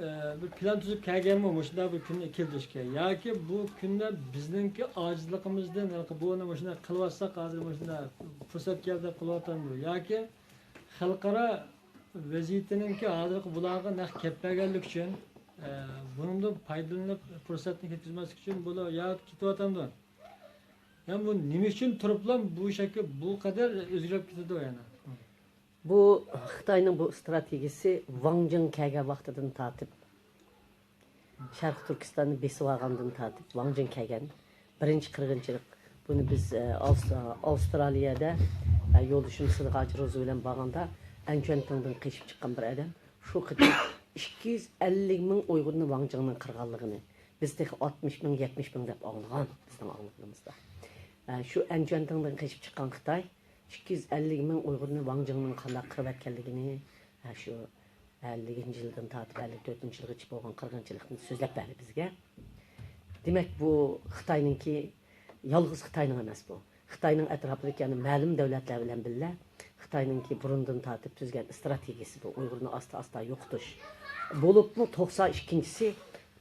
ئە، بىر پىلان تۈزۈپ كەلگەنمۇ مۇشۇنداق بىر كۈننى كەلتۈرۈشكە؟ ياكى بۇ كۈندە بىزنىڭكى ئاجىزلىقىمىزدىن، بۇنى مۇشۇنداق قىلىۋاتساق، ھازىر مۇشۇنداق پۇرسەت كەلدى دەپ قىلىۋاتامدۇ؟ ياكى خەلقئارا ۋەزىيىتىنىڭكى ھازىرقى بۇلارغا نەق كەپ بەرگەنلىكى ئۈچۈن، ئە، بۇنىڭدىن پايدىلىنىپ، پۇرسەتنى كەتكۈزمەسلىك ئۈچۈن بۇلار يا كېتىۋاتامدۇ؟ يا بۇ نېمە ئۈچۈن تۇرۇپلا بۇ شەكىل بۇ قەدەر ئۆزگىرىپ كېتىدۇ يەنە؟ بۇ خىتاينىڭ بۇ ئىستراتېگىيىسى ۋاڭ جىڭ كەلگەن ۋاقتىدىن تارتىپ، شەرقىي تۈركىستاننى بېسىۋالغاندىن تارتىپ ۋاڭ جىڭ كەلگەن بىرىنچى قىرغىنچىلىق. بۇنى بىز، ئە، ئاۋست-، ئاۋسترالىيەدە، ئە، يولدىشىمىز سىدىق ھاجى روزى بىلەن بارغاندا، ئەنچۈەنتىڭدىن قېچىپ چىققان بىر ئادەم شۇ قېتىم ئىككى يۈز ئەللىك مىڭ ئۇيغۇرنى ۋاڭ جىڭنىڭ قىرغانلىقىنى، بىز تېخى ئاتمىش مىڭ، يەتمىش مىڭ دەپ ئاڭلىغان، بىزنىڭ ئاڭلىغىنىمىزدا. ئە، شۇ ئەنچۈەنتىڭدىن قېچىپ چىققان خىتاي ئىككى يۈز ئەللىك مىڭ ئۇيغۇرنى ۋاڭ جىڭنىڭ قانداق قىرىۋەتكەنلىكىنى، ئە، شۇ ئەللىكىنچى يىلدىن تارتىپ ئەللىك تۆتىنچى يىلغىچە بولغان قىرغىنچىلىقنى سۆزلەپ بەردى بىزگە. دېمەك، بۇ خىتاينىڭكى، يالغۇز خىتاينىڭ ئەمەس بۇ. خىتاينىڭ ئەتراپىدىكى يەنە مەلۇم دۆلەتلەر بىلەن بىللە خىتاينىڭكى بۇرۇندىن تارتىپ تۈزگەن ئىستراتېگىيىسى بۇ، ئۇيغۇرنى ئاستا-ئاستا يوقىتىش. بولۇپمۇ توقسان ئىككىنچىسى،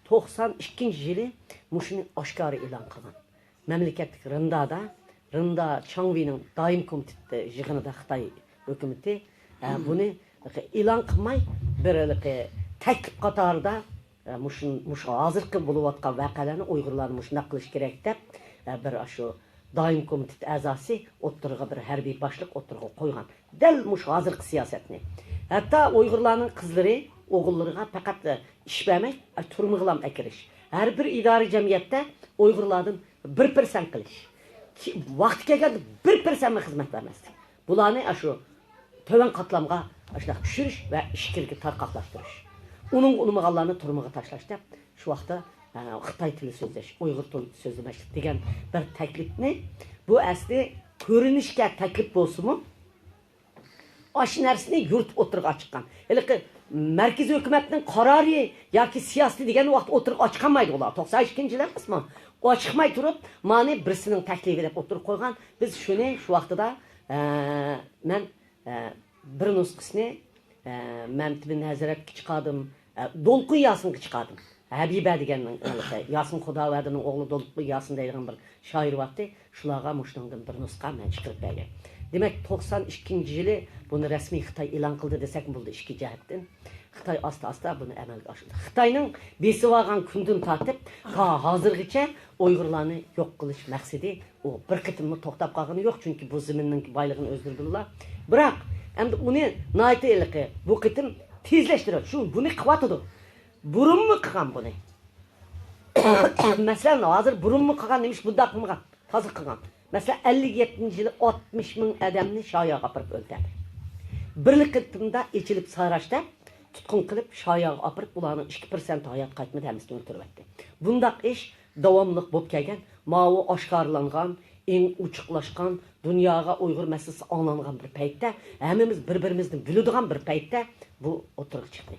توقسان ئىككىنچى يىلى مۇشۇنى ئاشكارا ئېلان قىلغان. مەملىكەتلىك رىندادا، رىندا چاڭۋېينىڭ دائىم كومىتېتى يىغىنىدا خىتاي ھۆكۈمىتى، ئە، بۇنى ئېلان قىلماي، بىر ھېلىقى تەكلىپ قاتارىدا، ئە، مۇشۇ، مۇشۇ ھازىرقى بولۇۋاتقان ۋەقەلەرنى ئۇيغۇرلارنى مۇشۇنداق قىلىش كېرەك دەپ، ئە، بىر ئاشۇ دائىم كومىتېت ئەزاسى ئوتتۇرىغا بىر ھەربىي باشلىق ئوتتۇرىغا قويغان. دەل مۇشۇ ھازىرقى سىياسەتنى. ھەتتا ئۇيغۇرلارنىڭ قىزلىرى، ئوغۇللىرىغا پەقەت، ئە، ئىش بەرمەي، ئە، تۈرمىگىلا ئەكىرىش. ھەر بىر ئىدارە جەمئىيەتتە ئۇيغۇرلاردىن بىر پىرسەنت قىلىش. كى-، ۋاقتى كەلگەندە بىر پىرسەنتمۇ خىزمەت بەرمەسلىك. بۇلارنى ئاشۇ تۆۋەن قاتلامغا ئاشۇنداق چۈشۈرۈش ۋە ئىچكىرىگە تارقاقلاشتۇرۇش. ئۇنىڭغا ئۇنىمىغانلارنى تۈرمىگە تاشلاش دەپ، شۇ ۋاقىتتا، ئە، خىتاي تىلى سۆزلەش، ئۇيغۇر تىلى سۆزلىمەسلىك دېگەن بىر تەكلىپنى، بۇ ئەسلى كۆرۈنۈشكە تەكلىپ بولسىمۇ، ئاشۇ نەرسىنى يورۇتۇپ ئوتتۇرىغا چىققان. ھېلىقى مەركىزىي ھۆكۈمەتنىڭ قارارى ياكى سىياسىتى دېگەن ۋاقىتتا ئوتتۇرىغا ئاچىقالمايدۇ ئۇلار. توقسان ئىككىنچى يىل ئەمەسمۇ؟ ئاچىقماي تۇرۇپ، مانى بىرسىنىڭ تەكلىپى دەپ ئوتتۇرىغا قويغان. بىز شۇنى شۇ ۋاقتىدا، ئە، مەن، ئە، بىر نۇسخىسىنى، ئە، مەمتىمىن ھەزرەتكە چىقاردىم، ئە، دولقۇن ياسىنغا چىقاردىم. ھەبىبە دېگەننىڭ، ھېلىقى ياسىن خۇداۋەردىنىڭ ئوغلى دولقۇن ياسىن دەيدىغان بىر شائىر بارتى. شۇلارغا مۇشۇنىڭدىن بىر نۇسخا مەن چىقىرىپ بەرگەن. دېمەك، توقسان ئىككىنچى يىلى بۇنى رەسمىي خىتاي ئېلان قىلدى دېسەكمۇ بولىدۇ، ئىككى جەھەتتىن. خىتاي ئاستا-ئاستا بۇنى ئەمەلگە ئاشۇردى. خىتاينىڭ بېسىۋالغان كۈندىن تارتىپ تا ھازىرغىچە ئۇيغۇرلارنى يوق قىلىش مەقسىتى ئۇ بىر قېتىممۇ توختاپ قالغىنى يوق، چۈنكى بۇ زېمىننىڭ بايلىقىنى ئۆزلىرى بىلىدۇ. بىراق، ئەمدى ئۇنى ناھايىتى ھېلىقى بۇ قېتىم تېزلەشتۈرۈۋاتىدۇ. شۇ بۇنى قىلىۋاتىدۇ. بۇرۇنمۇ قىلغان بۇنى. مەسىلەن، ھازىر بۇرۇنمۇ قىلغان، نېمىش بۇنداق قىلمىغان؟ تازا قىلغان. مەسىلەن، ئەللىك يەتتىنچى يىلى ئاتمىش مىڭ ئادەمنى شاياغا ئاپىرىپ ئۆلتۈردى. بىر قېتىمدا ئېچىلىپ ساراش دەپ تۇتقۇن قىلىپ، شاياغا ئاپىرىپ، ئۇلارنىڭ ئىككى پىرسەنتى ھايات قايتمىدى، ھەممىسىنى ئۆلتۈرۈۋەتتى. بۇنداق ئىش داۋاملىق بولۇپ كەلگەن. ماۋۇ ئاشكارىلانغان، ئېڭ ئوچۇقلاشقان، دۇنياغا ئۇيغۇر مەسىلىسى ئاڭلانغان بىر پەيتتە، ھەممىمىز بىر-بىرىمىزنى بىلىدىغان بىر پەيتتە بۇ ئوتتۇرىغا چىقتى.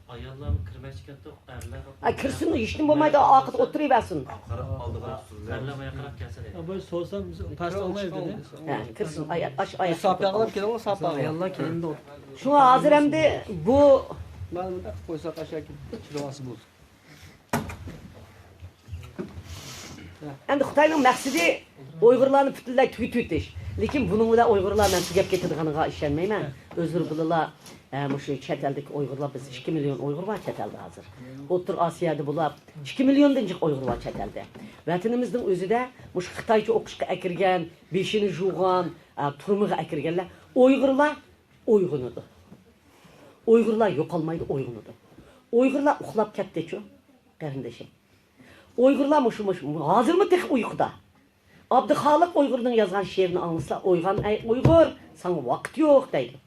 ئاياللارمۇ كىرمەكچى ئىكەن، ئەرلەر. ئا، كىرسۇن، ھېچنېمە بولمايدۇ، ئارقىدا ئولتۇرۇۋەرسۇن. ئەرلەر ماياقراق كەلسە دەيدۇ. ئا، بۇ سورىسام، بىز پەس ئالمايدۇ دېدى. ھە، كىرسۇن، ئايا-، ئاش-، ئايا. ساپىياغا ئېلىپ كېلىڭلار، ساپىياغا. ئاياللار كەينىدە ئولتۇرۇپ. شۇڭا ھازىر ئەمدى بۇ مانا بۇنداق قىلىپ قويساق، ئاشۇ كېلىپ چىلىۋالسا بولىدۇ. ئەمدى خىتاينىڭ مەقسىتى ئۇيغۇرلارنى پۈتۈنلەي تۈگىتىۋېتىش. لېكىن بۇنىڭ بىلەن ئۇيغۇرلار مەن تۈگەپ كېتىدىغانلىقىغا ئىشەنمەيمەن. ئۆزلىرى بىلىلا، ئە، مۇشۇ چەت ئەلدىكى ئۇيغۇرلار، بىز ئىككى مىليون ئۇيغۇر بار چەت ئەلدە ھازىر. ئوتتۇرا ئاسىيادا بولۇپ، ئىككى مىليوندىن جىق ئۇيغۇر بار چەت ئەلدە. ۋەتىنىمىزنىڭ ئۆزىدە مۇشۇ خىتايچە ئوقۇشقا ئەكىرگەن، بېشىنى يۇغان، ئە، تۈرمىگە ئەكىرگەنلەر ئۇيغۇرلار ئويغىنىدۇ. ئۇيغۇرلار يوقالمايدۇ، ئويغىنىدۇ. ئۇيغۇرلار ئۇخلاپ كەتتىچۇ، قېرىندىشىم. ئۇيغۇرلار مۇشۇ، مۇشۇ، ھازىرمۇ تېخى ئۇيقۇدا. ئابدۇخالىق ئۇيغۇرنىڭ يازغان شېئىرىنى ئاڭلىسىلا، «ئويغان ئەي ئۇيغۇر، ساڭا ۋاقىت يوق» دەيدۇ.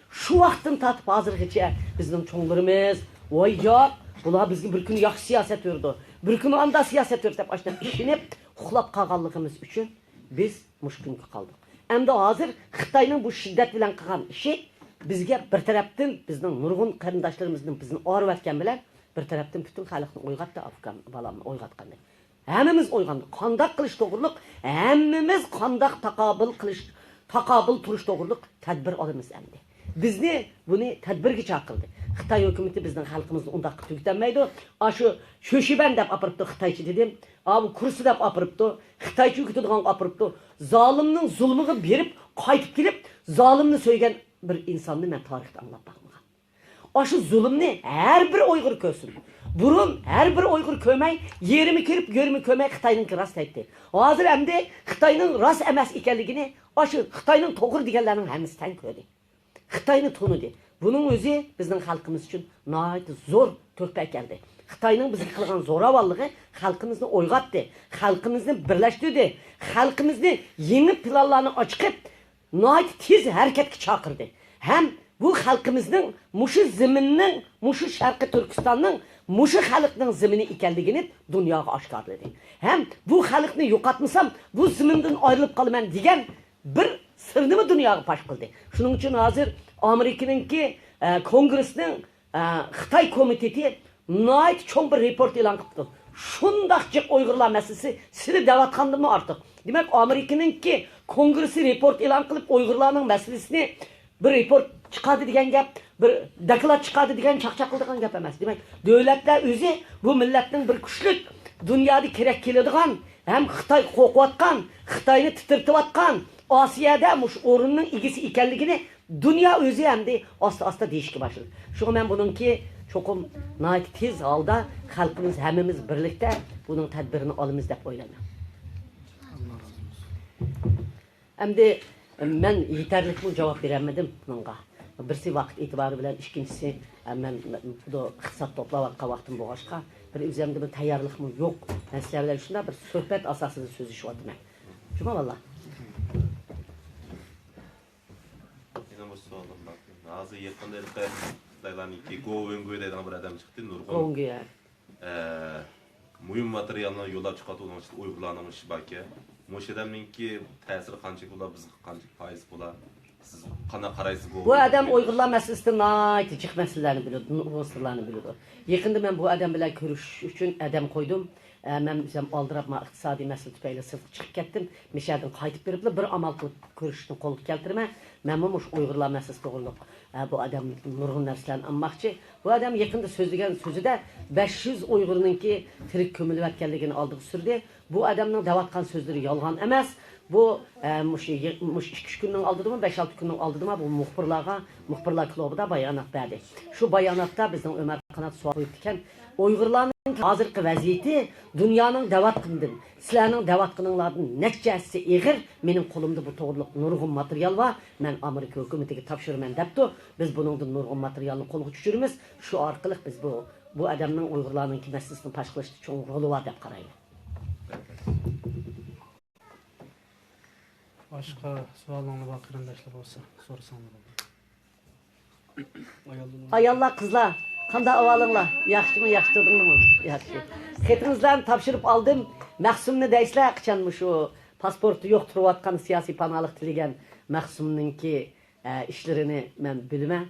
شۇ ۋاقىتتىن تارتىپ ھازىرغىچە بىزنىڭ چوڭلىرىمىز، «ۋاي ياق، بۇلار بىزگە بىر كۈنى ياخشى سىياسەت بېرىدۇ، بىر كۈنى ئانداق سىياسەت بېرىدۇ» دەپ ئاشۇنداق ئىشىنىپ ئۇخلاپ قالغانلىقىمىز ئۈچۈن بىز مۇشۇ كۈنگە قالدۇق. ئەمدى ھازىر خىتاينىڭ بۇ شىددەت بىلەن قىلغان ئىشى بىزگە بىر تەرەپتىن بىزنىڭ نۇرغۇن قېرىنداشلىرىمىزنىڭ بىزنى ئاغرىۋەتكەن بىلەن، بىر تەرەپتىن پۈتۈن خەلقنى ئويغاتتى، ئاكام، بالامنى ئويغاتقاندەك. ھەممىمىز ئويغاندۇق. قانداق قىلىش توغرۇلۇق، ھەممىمىز قانداق تاقابىل قىلىش، تاقابىل تۇرۇش توغرۇلۇق تەدبىر ئالىمىز ئەمدى. بىزنى بۇنى تەدبىرگە چاقىردى. خىتاي ھۆكۈمىتى بىزنىڭ خەلقىمىزنى ئۇنداق قىلىپ تۈگىتەلمەيدۇ. ئاشۇ شۆشىبەن دەپ ئاپىرىپتۇ خىتايچە دېدىم. ئاۋۇ كۇرسى دەپ ئاپىرىپتۇ. خىتايچە ئۆگىتىدىغانغا ئاپىرىپتۇ. زالىمنىڭ زۇلمىغا بېرىپ، قايتىپ كېلىپ، زالىمنى سۆيگەن بىر ئىنساننى مەن تارىختا ئاڭلاپ باقمىغان. ئاشۇ زۇلۇمنى ھەر بىر ئۇيغۇر كۆرسۇن. بۇرۇن ھەر بىر ئۇيغۇر كۆرمەي، يېرىمى كۆرۈپ، يېرىمى كۆرمەي خىتاينىڭكى راست دەيتتى. ھازىر ئەمدى خىتاينىڭ راست ئەمەس ئىكەنلىكىنى ئاشۇ خىتاينىڭ توغرا دېگەنلەرنىڭ ھەممىسى تەڭ كۆردى. خىتاينى تونۇدى. بۇنىڭ ئۆزى بىزنىڭ خەلقىمىز ئۈچۈن ناھايىتى زور تۆھپە ئەكەلدى. خىتاينىڭ بىزگە قىلغان زوراۋانلىقى خەلقىمىزنى ئويغاتتى، خەلقىمىزنى بىرلەشتۈردى، خەلقىمىزنى يېڭى پىلانلارنى ئاچىقىپ، ناھايىتى تېز ھەرىكەتكە چاقىردى. ھەم بۇ خەلقىمىزنىڭ مۇشۇ زېمىننىڭ، مۇشۇ شەرقىي تۈركىستاننىڭ، مۇشۇ خەلقنىڭ زېمىنى ئىكەنلىكىنى دۇنياغا ئاشكارىلىدى. ھەم بۇ خەلقنى يوقاتمىسام، بۇ زېمىندىن ئايرىلىپ قالىمەن دېگەن بىر سىرنىمۇ دۇنياغا پاش قىلدى. شۇنىڭ ئۈچۈن ھازىر ئامېرىكىنىڭكى، ئە، كونگرېسنىڭ، ئە، خىتاي كومىتېتى ناھايىتى چوڭ بىر رېپورت ئېلان قىپتۇ. شۇنداق جىق ئۇيغۇرلار مەسىلىسى سىلى دەۋاتقاندىنمۇ ئارتۇق. دېمەك، ئامېرىكىنىڭكى كونگرېسى رېپورت ئېلان قىلىپ، ئۇيغۇرلارنىڭ مەسىلىسىنى بىر رېپورت چىقاردى دېگەن گەپ، بىر دوكلات چىقاردى دېگەن چاقچاق قىلىدىغان گەپ ئەمەس. دېمەك، دۆلەتلەر ئۆزى بۇ مىللەتنىڭ بىر كۈچلۈك، دۇنيادا كېرەك كېلىدىغان، ھەم خىتاي قورقۇۋاتقان، خىتاينى تىترىتىۋاتقان ئاسىيادا مۇشۇ ئورۇننىڭ ئىگىسى ئىكەنلىكىنى دۇنيا ئۆزى ئەمدى ئاستا-ئاستا دېيىشكە باشلىدى. شۇڭا مەن بۇنىڭكى چوقۇم ناھايىتى تېز ھالدا خەلقىمىز ھەممىمىز بىرلىكتە بۇنىڭ تەدبىرىنى ئالىمىز دەپ ئويلايمەن. ئەمدى مەن يېتەرلىكمۇ جاۋاب بېرەلمىدىم بۇنىڭغا. بىرسى ۋاقىت ئېتىبارى بىلەن، ئىككىنچىسى، مەن بۇ ئىقتىساد توپلاۋاتقان ۋاقتىم بولغاچقا، بىر ئۆزۈمدىمۇ تەييارلىقمۇ يوق. مەن سىلەر بىلەن شۇنداق بىر سۆھبەت ئاساسىدا سۆزلىشىۋاتىمەن. جۇمۇ باللا. يەنە بىر سوئالىم بار. ھازىر يېقىندا ھېلىقى خىتايلارنىڭكى گو ۋېنگۇي دەيدىغان بىر ئادەم چىقتى، نۇرغۇن، گوۋېنگۇي، ھە. ئە، مۇھىم ماتېرىيالنى يوللاپ چىقىۋاتىدۇ، ئۇنىڭ ئىچىدە ئۇيغۇرلارنىڭ ئىشى باركەن. مۇشۇ ئادەمنىڭكى تەسىرى قانچىلىك بولار، بىزگە قانچىلىك پايدىسى بولار؟ سىز قانداق قارايسىز بۇ؟ بۇ ئادەم ئۇيغۇرلار مەسىلىسىدە ناھايىتى جىق مەسىلىلەرنى بىلىدۇ، نۇرغۇن سىرلارنى بىلىدۇ. يېقىندا مەن بۇ ئادەم بىلەن كۆرۈشۈش ئۈچۈن ئادەم قويدۇم. ئە، مەن ئۆزۈم ئالدىراپ، مانا ئىقتىسادىي مەسىلە تۈپەيلى سىرتقا چىقىپ كەتتىم. مۇشۇ يەردىن قايتىپ بېرىپلا بىر ئامال قىلىپ كۆرۈشۈشنى قولغا كەلتۈرىمەن. مەنمۇ مۇشۇ ئۇيغۇرلار مەسىلىسى توغرۇلۇق، ئە، بۇ ئادەم نۇرغۇن نەرسىلەرنى ئاڭلىماقچى. بۇ ئادەم يېقىندا سۆزلىگەن سۆزىدە بەش يۈز ئۇيغۇرنىڭكى تىرىك كۆمۈلۈۋەتكەنلىكىنى ئالدىغا سۈردى. بۇ ئادەمنىڭ دەۋاتقان سۆزلىرى يالغان ئەمەس. بۇ، ئە، مۇشۇ يىغ-، مۇشۇ ئىككى ئۈچ كۈننىڭ ئالدىدىمۇ، بەش ئالتە كۈننىڭ ئالدىدىمۇ بۇ مۇخبىرلارغا، مۇخبىرلار كۇلۇبىدا بايانات بەردى. شۇ باياناتتا بىزنىڭ ئۆمەر قانات سوئال قويۇپتىكەن، ئۇيغۇرلارنىڭ ھازىرقى ۋەزىيىتى دۇنيانىڭ دەۋاتقىنىدىن، سىلەرنىڭ دەۋاتقىنىڭلاردىن نەچچە ھەسسە ئېغىر، مېنىڭ قولۇمدا بۇ توغرۇلۇق نۇرغۇن ماتېرىيال بار، مەن ئامېرىكا ھۆكۈمىتىگە تاپشۇرىمەن دەپتۇ. بىز بۇنىڭدىن نۇرغۇن ماتېرىيالنى قولغا چۈشۈرىمىز. شۇ ئارقىلىق بىز بۇ، بۇ ئادەمنىڭ ئۇيغۇرلارنىڭكى مەسىلىسىنى پاش قىلىشتا چوڭ رولى بار دەپ قارايمەن. باشقا سوئالىڭلار بار قېرىنداشلار بولسا سورىساڭلار بولىدۇ. ئاياللار، قىزلار، قانداق ئەھۋالىڭلار؟ ياخشىمۇ، ياخشى تۇردۇڭلارمۇ؟ ياخشى. خېتىڭىزلارنى تاپشۇرۇپ ئالدىم. مەخسۇمنى دەيسىلەر، قاچان مۇشۇ پاسپورتى يوق تۇرۇۋاتقان سىياسىي پاناھلىق تىلىگەن مەخسۇمنىڭكى ئە، ئىشلىرىنى مەن بىلىمەن.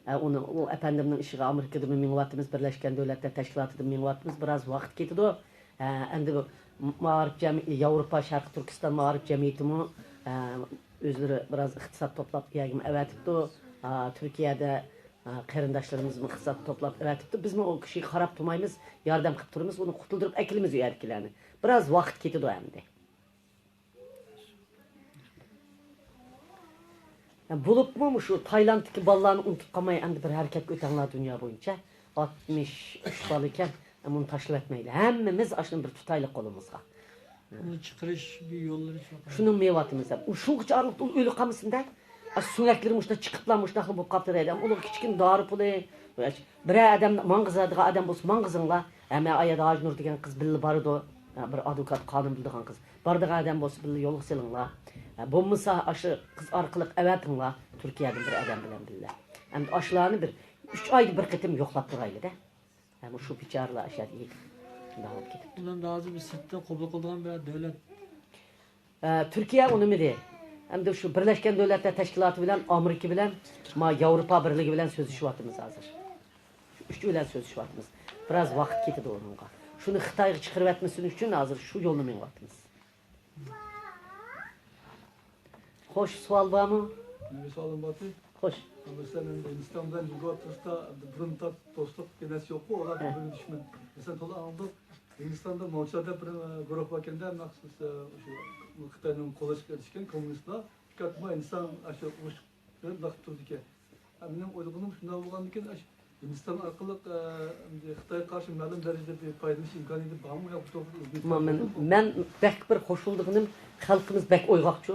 ئە، ئۇنى، ئۇ ئەپەندىمنىڭ ئىشىغا ئامېرىكىدىمۇ مېڭىۋاتىمىز، بىرلەشكەن دۆلەتلەر تەشكىلاتىدىمۇ مېڭىۋاتىمىز، بىراز ۋاقىت كېتىدۇ. ئە، ئەمدى بۇ مائارىپ جەمئىي-، ياۋروپا شەرقىي تۈركىستان مائارىپ جەمئىيىتىمۇ، ئە، ئۆزلىرى بىراز ئىقتىساد توپلاپ، يەرگىمۇ ئەۋەتىپتۇ. ئا، تۈركىيەدە، ئا، قېرىنداشلىرىمىزمۇ ئىقتىساد توپلاپ ئەۋەتىپتۇ. بىزمۇ ئۇ كىشىگە قاراپ تۇرمايمىز، ياردەم قىلىپ تۇرىمىز، ئۇنى قۇتۇلدۇرۇپ ئەكېلىمىز ئۇ يەردىكىلەرنى. بىراز ۋاقىت كېتىدۇ ئەمدى. بولۇپمۇ مۇشۇ تايلاندتىكى بالىلارنى ئۇنتۇپ قالماي، ئەمدى بىر ھەرىكەتكە ئۆتەڭلار دۇنيا بويىچە. ئاتمىش ئۈچ بالا ئىكەن، بۇنى تاشلىۋەتمەيلى. ھەممىمىز ئاشۇنى بىر تۇتايلى قولىمىزغا. بۇنى چىقىرىش بىر يوللىرى شۇ. شۇنىڭ مېۋاتىمىز دەپ. شۇنىڭغىچە ئارىلىقتا ئۇ ئۆلۈپ قالمىسۇن دە. ئاشۇ سۆڭەكلىرى مۇشۇنداق چىقىپلا مۇشۇنداقلا بولۇپ قاپتۇ دەيدۇ. ئۇلارغا كىچىككىنە دارى پۇلى، بىرەر ئادەم ماڭغۇزىدىغان ئادەم بولسا ماڭغۇزۇڭلار. ھەممە ئايادا ھاجىنۇر دېگەن قىز بىللە بارىدۇ. بىر ئادۋوكات، قانۇن بىلىدىغان قىز. بارىدىغان ئادەم بولسا بىللە يولغا سېلىڭلار. ھە، بولمىسا ئاشۇ قىز ئارقىلىق ئەۋەتىڭلار تۈركىيەدىن بىر ئادەم بىلەن بىللە. ئەمدى ئاشۇلارنى بىر ئۈچ ئايدا بىر قېتىم يوقلاپ تۇرايلى-دە. ھە، مۇشۇ بىچارىلار ئاشۇ يەردە يېتىپ شۇنداق بولۇپ كېتىپتۇ. ئۇلارنى ھازىر بىز سىرتتىن قوبۇل قىلىدىغان بىر دۆلەت. ئە، تۈركىيە ئۇنىمىدى. ئەمدى شۇ بىرلەشكەن دۆلەتلەر تەشكىلاتى بىلەن، ئامېرىكا بىلەن، ما ياۋروپا بىرلىكى بىلەن سۆزلىشىۋاتىمىز ھازىر. شۇ ئۈچ بىلەن سۆزلىشىۋاتىمىز. بىراز ۋاقىت كېتىدۇ ئۇنىڭغا. شۇنى خىتايغا چىقىرىۋەتمىسۇن ئۈچۈن ھازىر شۇ يولنى مېڭىۋاتىمىز. خوش، سوئال بارمۇ؟ مېنىڭ سوئالىم بار ئىدى. خوش. مەسىلەن، ئەمدى ھىندىستان بىلەن يۇگو ئوتتۇرىسىدا بۇرۇن دوستلۇق نەرسە يوققۇ، ئۇلار ھە. بىر-بىرىگە دۈشمەن. مەسىلەن، تولا ئاڭلىدۇق. ھىندىستاندا ماۋچىلار دەپ بىر، ئە، گۇرۇھ باركەن-دە، مەخسۇس، ئە، شۇ خىتاينىڭ قوللىشىغا ئېرىشكەن كوممۇنىستلار پەقەت مۇشۇ ھىندىستان ئاشۇ ئۇرۇش بىلەن بېقىپ تۇرىدىكەن. مېنىڭ ئويلىغىنىم شۇنداق بولغاندىكىن، ئاشۇ ھىندىستان ئارقىلىق، ئە، خىتايغا قارشى مەلۇم دەرىجىدە بىر پايدىلىنىش ئىمكانىيىتى بارمۇ ياكى توغرا ئۆزگىرىش مانا مەن، بولدىمۇ؟ مەن بەك بىر خوش بولىدىغىنىم، خەلقىمىز بەك ئويغاقچۇ.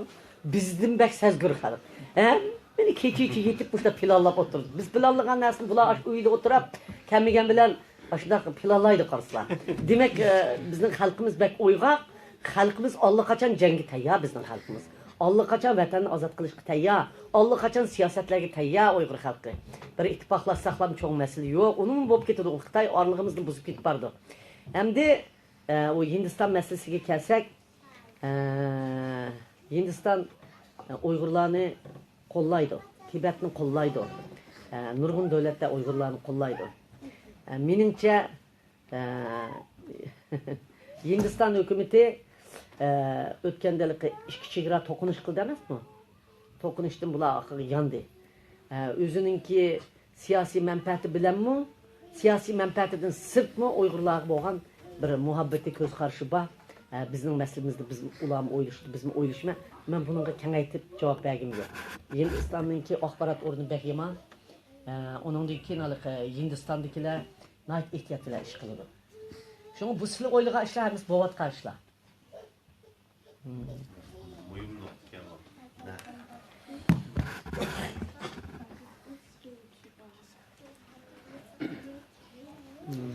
بىزدىن بەك سەزگۈر خەلق. ھەممىنى كېچىچە يېتىپ مۇشۇنداق پىلانلاپ ئولتۇرىمىز. بىز پىلانلىغان نەرسىنى بۇلار ئاشۇ ئۆيدە ئولتۇرۇپ، كەلمىگەن بىلەن ئاشۇنداق پىلانلايدۇ قارىسىلەر. دېمەك، ئە، بىزنىڭ خەلقىمىز بەك ئويغاق. خەلقىمىز ئاللىقاچان جەڭگە تەييار بىزنىڭ خەلقىمىز. ئاللىقاچان ۋەتەننى ئازاد قىلىشقا تەييار. ئاللىقاچان سىياسەتلەرگە تەييار ئۇيغۇر خەلقى. بىر ئىتتىپاقلاشساقلام چوڭ مەسىلە يوق. ئۇنىڭ بولۇپ كېتىدۇ. خىتاي ئارىلىقىمىزنى بۇزۇپ كېتىپ بارىدۇ. ئەمدى، ئە، ئۇ ھىندىستان مەسىلىسىگە كەلسەك، ئە، ھىندىستان، ئە، ئۇيغۇرلارنى قوللايدۇ. تىبەتنى قوللايدۇ. ئە، نۇرغۇن دۆلەتلەر ئۇيغۇرلارنى قوللايدۇ. ئە، مېنىڭچە، ئە، ھىندىستان ھۆكۈمىتى، ئە، ئۆتكەندە ھېلىقى ئىككى چېگرا توقۇنۇش قىلدى ئەمەسمۇ؟ توقۇنۇشتىن بۇلار ئاخىرى ياندى. ئە، ئۆزىنىڭكى سىياسىي مەنپەئەتى بىلەنمۇ، سىياسىي مەنپەئەتىدىن سىرتمۇ ئۇيغۇرلارغا بولغان بىر مۇھەببىتى، كۆز قارىشى بار. ئە، بىزنىڭ مەسىلىمىزنى بىز، ئۇلارمۇ ئويلىشىدۇ، بىزمۇ ئويلىشىمەن. مەن بۇنىڭغا كېڭەيتىپ جاۋاب بەرگۈم يوق. ھىندىستاننىڭكى ئاخبارات ئورنى بەك يامان. ئە، ئۇنىڭدىن كېيىن ھېلىقى ھىندىستاندىكىلەر ناھايىتى ئېھتىيات بىلەن ئىش قىلىدۇ. شۇڭا بۇ سىلەر ئويلىغان ئىشلار ھەممىسى بولۇۋاتقان ئىشلار. مۇھىم نۇقتا ئىكەن بۇ.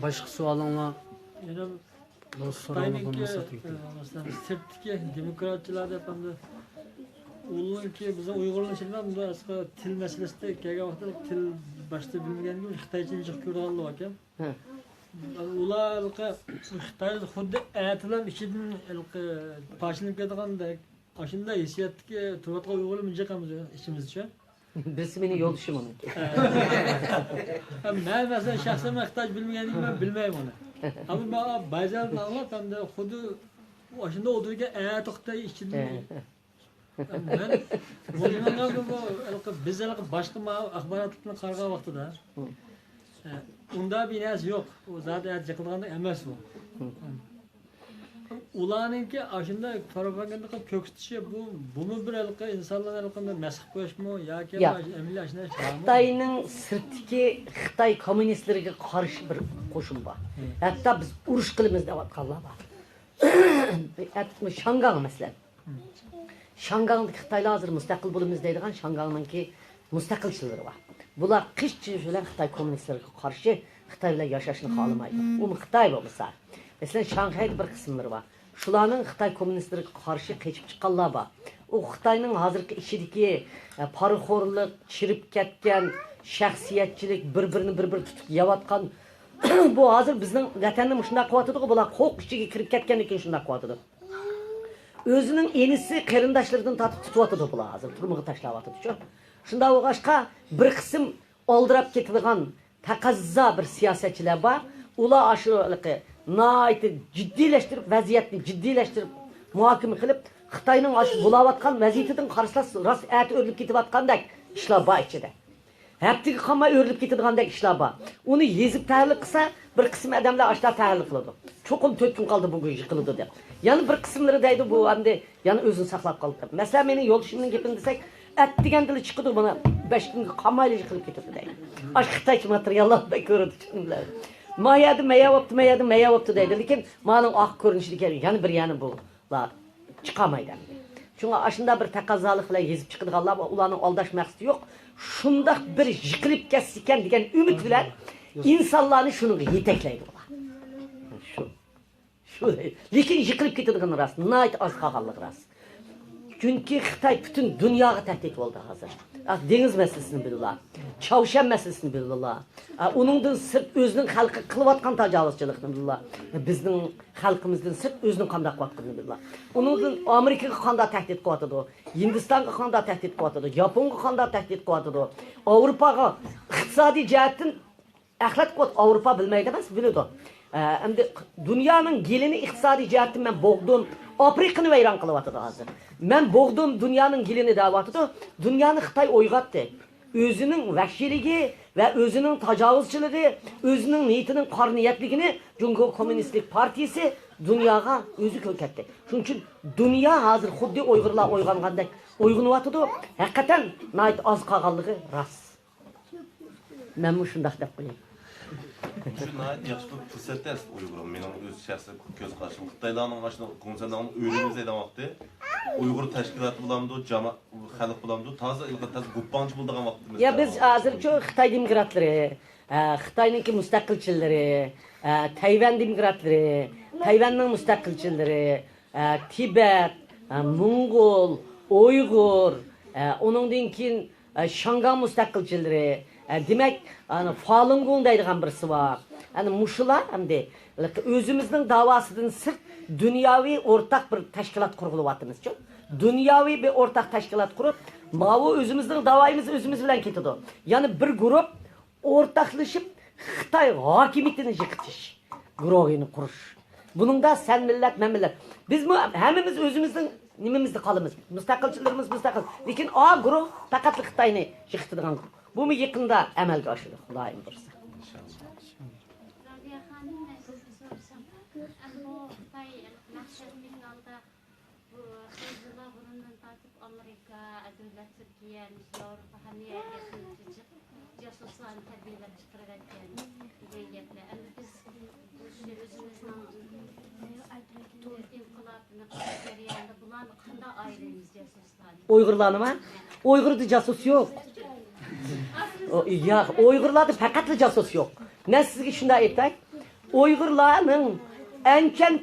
باشقا سوئالىڭلار؟ يەنە بولسا سوراڭلار خىتاينىڭكى، بولمىسا، ئە، مەسىلەن، سىرتتىكى دېموكراتچىلار دەپ ئەمدى ئۇنىڭكى بىزنىڭ ئۇيغۇرلىرىمىزدا ئەسقا تىل مەسىلىسىدە كەلگەن ۋاقىتتا تىل باشتا بىلمىگەندىن كېيىن خىتايچىنى جىق كۆرىدىغانلار باركەن. ھە. ئۇلار ھېلىقى خىتاي خۇددى ئەتىلەم ئىچىدىن ھېلىقى پارچىلىنىپ كېتىدىغاندەك ئاشۇنداق ھېسسىياتتىكى تۇرۇۋاتقان ئۇيغۇرلىرىمىز جىق ئىچىمىزدىچۇ. بىرسى مېنىڭ يولدىشىم ئۇنىڭكى. ھە. مەن مەسىلەن شەخسەن مەن خىتايچە بىلمىگەندىن كېيىن مەن بىلمەيمەن ئۇنى. ئەمما مەن بايجاننى ئاڭلاپ ئەمدى خۇددى ئاشۇنداق ئولتۇرىدىكەن ئەتە خىتاي ئىچىدىن. ھە. مەن ئويلىغاندا بۇ، ھېلىقى، بىز ھېلىقى باشقا ما-، ئاخباراتلارنى قارىغان ۋاقتىدا، ئە، ئۇنداق بىر نەرسە يوق. ئۇ زادى يىقىلغاندەك ئەمەس ئۇ. ئۇلارنىڭكى ئاشۇنداق پروپاگاندا قىلىپ كۆرسىتىشى بۇ، بۇمۇ بىر ھېلىقى ئىنسانلارنى ھېلىقى مەس قىلىپ قويۇشمۇ ياكى ياق. ئەمەلىي ئاشۇنداق ئىش بارمۇ؟ خىتاينىڭ سىرتتىكى خىتاي كوممۇنىستلىرىگە قارشى بىر قوشۇن بار. ھەتتا بىز ئۇرۇش قىلىمىز دەۋاتقانلار بار. شاڭگاڭ مەسىلەن. شاڭگاڭدىكى خىتايلار ھازىر مۇستەقىل بولىمىز دەيدىغان شاڭگاڭنىڭكى مۇستەقىلچىلىرى بار. بۇلار قىلچە بىلەن خىتاي كوممۇنىستلىرىغا قارشى خىتاي بىلەن ياشاشنى خالىمايدۇ. ئۇمۇ خىتاي بولمىسا. مەسىلەن، شاڭخەيدە بىر قىسىملىرى بار. شۇلارنىڭ خىتاي كوممۇنىستلىرىغا قارشى قېچىپ چىققانلار بار. ئۇ خىتاينىڭ ھازىرقى ئىچىدىكى، ئە، پارىخورلۇق، چىرىپ كەتكەن شەخسىيەتچىلىك، بىر-بىرىنى بىر-بىرى تۇتۇپ يەۋاتقان، بۇ ھازىر بىزنىڭ ۋەتەننى مۇشۇنداق قىلىۋاتىدۇ، بۇلار قوق ئىچىگە كىرىپ كەتكەندىن كېيىن شۇنداق قىلىۋاتىدۇ. ئۆزىنىڭ ئىنىسى، قېرىنداشلىرىدىن تارتىپ تۇتۇۋاتىدۇ بۇلار ھازىر، تۈرمىگە تاشلاۋاتىدۇچۇ. شۇنداق بولغاچقا، بىر قىسىم ئالدىراپ كېتىدىغان تەقەززا بىر سىياسەتچىلەر بار. ئۇلار ئاشۇ ھېلىقى ناھايىتى جىددىيلەشتۈرۈپ، ۋەزىيەتنى جىددىيلەشتۈرۈپ، مۇھاكىمە قىلىپ، خىتاينىڭ ئاشۇ بولاۋاتقان ۋەزىيىتىدىن قارىسىلا، راست ئەتە ئۆرۈلۈپ كېتىۋاتقاندەك ئىشلار بار ئىچىدە. ھەپتىگە قالماي ئۆرۈلۈپ كېتىدىغاندەك ئىشلار بار. ئۇنى يېزىپ تەھلىل قىلسا، بىر قىسىم ئادەملەر ئاشۇنداق تەھلىل قىلىدۇ. چوقۇم تۆت كۈن قالدى بۇ يىقىلىدۇ دەپ. يەنە بىر قىسىملىرى دەيدۇ، بۇ ئەمدى يەنە ئۆزىنى ساقلاپ قالدى دەپ. مەسىلەن، مېنىڭ يولدىشىمنىڭ گېپىنى دېسەك، ئەتىگەندىلا چىقىدۇ، مانا، بەش كۈنگە قالمايلا يىقىلىپ كېتىدۇ دەيدۇ. ئاشۇ خىتايچە ماتېرىياللار بەك كۆرىدۇ، چۈشىنىمىز. ما يەردە مەيە بوپتۇ، ما يەردە مەيە بوپتۇ دەيدۇ. لېكىن مانىڭ ئاق كۆرۈنۈشىدىكى يەنە بىر يەنە بۇلار چىقالمايدۇ ئەمدى. شۇڭا ئاشۇنداق بىر تەقەززالىق بىلەن يېزىپ چىقىدىغانلار بار، ئۇلارنىڭ ئالداش مەقسىتى يوق. شۇنداق بىر يىقىلىپ كەتسىكەن دېگەن ئۈمىد بىلەن ئىنسانلارنى شۇنىڭغا يېتەكلەيدۇ ئۇلار. شۇ. شۇ. لېكىن يىقىلىپ كېتىدىغىنى راست، ناھايىتى ئاز قالغانلىقى راست. چۈنكى خىتاي پۈتۈن دۇنياغا تەھدىت بولدى ھازىر. ئا، دېڭىز مەسىلىسىنى بىلىلا، چاۋشيەن مەسىلىسىنى بىلىلا، ئا، ئۇنىڭدىن سىرت ئۆزىنىڭ خەلقىگە قىلىۋاتقان تاجاۋۇزچىلىقنى بىلىلا، بىزنىڭ خەلقىمىزدىن سىرت ئۆزىنىڭ قانداق قىلىۋاتقىنىنى بىلىلا. ئۇنىڭدىن ئامېرىكىغا قانداق تەھدىت قىلىۋاتىدۇ، ھىندىستانغا قانداق تەھدىت قىلىۋاتىدۇ، ياپونغا قانداق تەھدىت قىلىۋاتىدۇ، ئاۋروپاغا ئىقتىسادىي جەھەتتىن ئەخلەت قىلىۋاتىدۇ. ئاۋروپا بىلمەيدۇ ئەمەس، بىلىدۇ. ئە، ئەمدى دۇنيانىڭ گېلىنى ئىقتىسادىي جەھەتتىن مەن بوغدۇم، ئافرىقىنى ۋەيران قىلىۋاتىدۇ ھازىر. مەن بوغدۇم، دۇنيانىڭ گېلىنى دەۋاتىدۇ. دۇنيانى خىتاي ئويغاتتى. ئۆزىنىڭ ۋەھشىيلىكى ۋە ئۆزىنىڭ تاجاۋۇزچىلىقى، ئۆزىنىڭ نىيىتىنىڭ قارا نىيەتلىكىنى جۇڭگو كوممۇنىستىك پارتىيىسى دۇنياغا ئۆزى كۆرسەتتى. شۇنىڭ ئۈچۈن دۇنيا ھازىر خۇددى ئۇيغۇرلار ئويغانغاندەك ئويغىنىۋاتىدۇ. ھەقىقەتەن ناھايىتى ئاز قالغانلىقى راست. مەنمۇ شۇنداق دەپ قوياي. شۇ ناھايىتى ياخشى بىر پۇرسەتتە ئەسلى ئۇيغۇر. مېنىڭ ئۆز شەخسىي كۆز قارىشىم. خىتايلارنىڭ ئاشۇنداق گۇڭسەننىڭ ئۆيىمىز دەيدىغان ۋاقتى ئۇيغۇر تەشكىلاتى بولامدۇ، جاما-، خەلق بولامدۇ، تازا ھېلىقى تازا گۇپپاڭچى بولىدىغان ۋاقتىمىز. يا، بىز ھازىرچۇ خىتاي دېموكراتلىرى، ئە، خىتاينىڭكى مۇستەقىلچىلىرى، ئە، تەيۋەن دېموكراتلىرى، تەيۋەننىڭ مۇستەقىلچىلىرى، ئە، تىبەت، ئە، موڭغۇل، ئۇيغۇر، ئە، ئۇنىڭدىن كېيىن، ئە، شياڭگاڭ مۇستەقىلچىلىرى، ئە، دېمەك، ئانا، فالۇنگوڭ دەيدىغان بىرسى بار. ئەنە مۇشۇلار ئەمدى ئۆزىمىزنىڭ داۋاسىدىن سىرت دۇنياۋى ئورتاق بىر تەشكىلات قۇرغىلىۋاتىمىزچۇ. دۇنياۋى بىر ئورتاق تەشكىلات قۇرۇپ، ماۋۇ ئۆزىمىزنىڭ داۋايىمىز ئۆزىمىز بىلەن كېتىدۇ. يەنە بىر گۇرۇپ ئورتاقلىشىپ خىتاي ھاكىمىيىتىنى يىقىتىش گۇرۇھىنى قۇرۇش. بۇنىڭدا سەن مىللەت، مەن مىللەت. بىزمۇ ھەممىمىز ئۆزىمىزنىڭ نېمىمىزدە قالىمىز. مۇستەقىلچىلىرىمىز مۇستەقىل. لېكىن ئا گۇرۇھ پەقەتلا خىتاينى يىقىتىدىغان گۇرۇھ. بۇمۇ يېقىندا ئەمەلگە ئاشىدۇ، خۇدايىم بۇيرۇسا. رابىيە خانىم، مەن سىزدىن سورىسام، ئەمدى بۇ خىتاي مەقسەتلىك ھالدا بۇ خەنزۇلار بۇرۇندىن تارتىپ ئامېرىكا، دۆلەت تۈركىيە، ياۋروپا ھەممە يەرگە جاسۇسلارنى تەربىيەلەپ چىقىرىۋەتكەن دېگەن گەپلەر. ئەمدى بىز مۇشۇ ئۆزىمىزنىڭ ئىنقىلاب جەريانىدا بۇلارنى قانداق ئايرىيمىز جاسۇسلارنى؟ ئۇيغۇرلارنىمۇ؟ ئۇيغۇردا جاسۇس يوق. ئۇ، ياق، ئۇيغۇرلاردا پەقەتلا جاسۇس يوق. مەن سىزگە شۇنداق ئېيتاي. ئۇيغۇرلارنىڭ ئەنچەن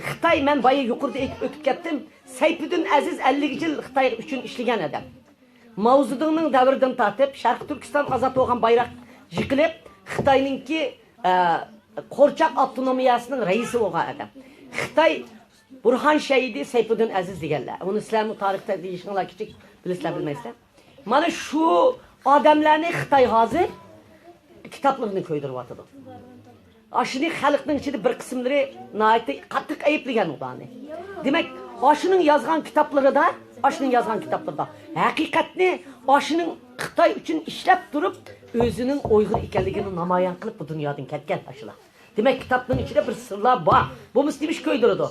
خىتاي، مەن بايا يۇقىرىدا ئېيتىپ ئۆتۈپ كەتتىم. سەيپىدىن ئەزىز ئەللىك يىل خىتاي ئۈچۈن ئىشلىگەن ئادەم. ماۋزېدۇڭنىڭ دەۋرىدىن تارتىپ شەرقىي تۈركىستان ئازاد بولغان بايراق يىقىلىپ، خىتاينىڭكى، ئە، قورچاق ئاپتونومىيەسىنىڭ رەئىسى بولغان ئادەم. خىتاي بۇرھان شەھىدى، سەيپۇددىن ئەزىز دېگەنلەر. ئۇنى سىلەرمۇ تارىختا يېشىڭلار كىچىك، بىلىسىلەر بىلمەيسىلەر. مانا شۇ ئادەملەرنى خىتاي ھازىر كىتابلىرىنى كۆيدۈرۈۋاتىدۇ. ئاشۇنى خەلقنىڭ ئىچىدە بىر قىسىملىرى ناھايىتى قاتتىق ئەيىبلىگەن ئۇلارنى. دېمەك، ئاشۇنىڭ يازغان كىتابلىرىدا، ئاشۇنىڭ يازغان كىتابلىرىدا ھەقىقەتنى، ئاشۇنىڭ خىتاي ئۈچۈن ئىشلەپ تۇرۇپ، ئۆزىنىڭ ئۇيغۇر ئىكەنلىكىنى نامايان قىلىپ، بۇ دۇنيادىن كەتكەن ئاشۇلار. دېمەك، كىتابنىڭ ئىچىدە بىر سىرلار بار. بولمىسا نېمە ئىش كۆيدۈرىدۇ؟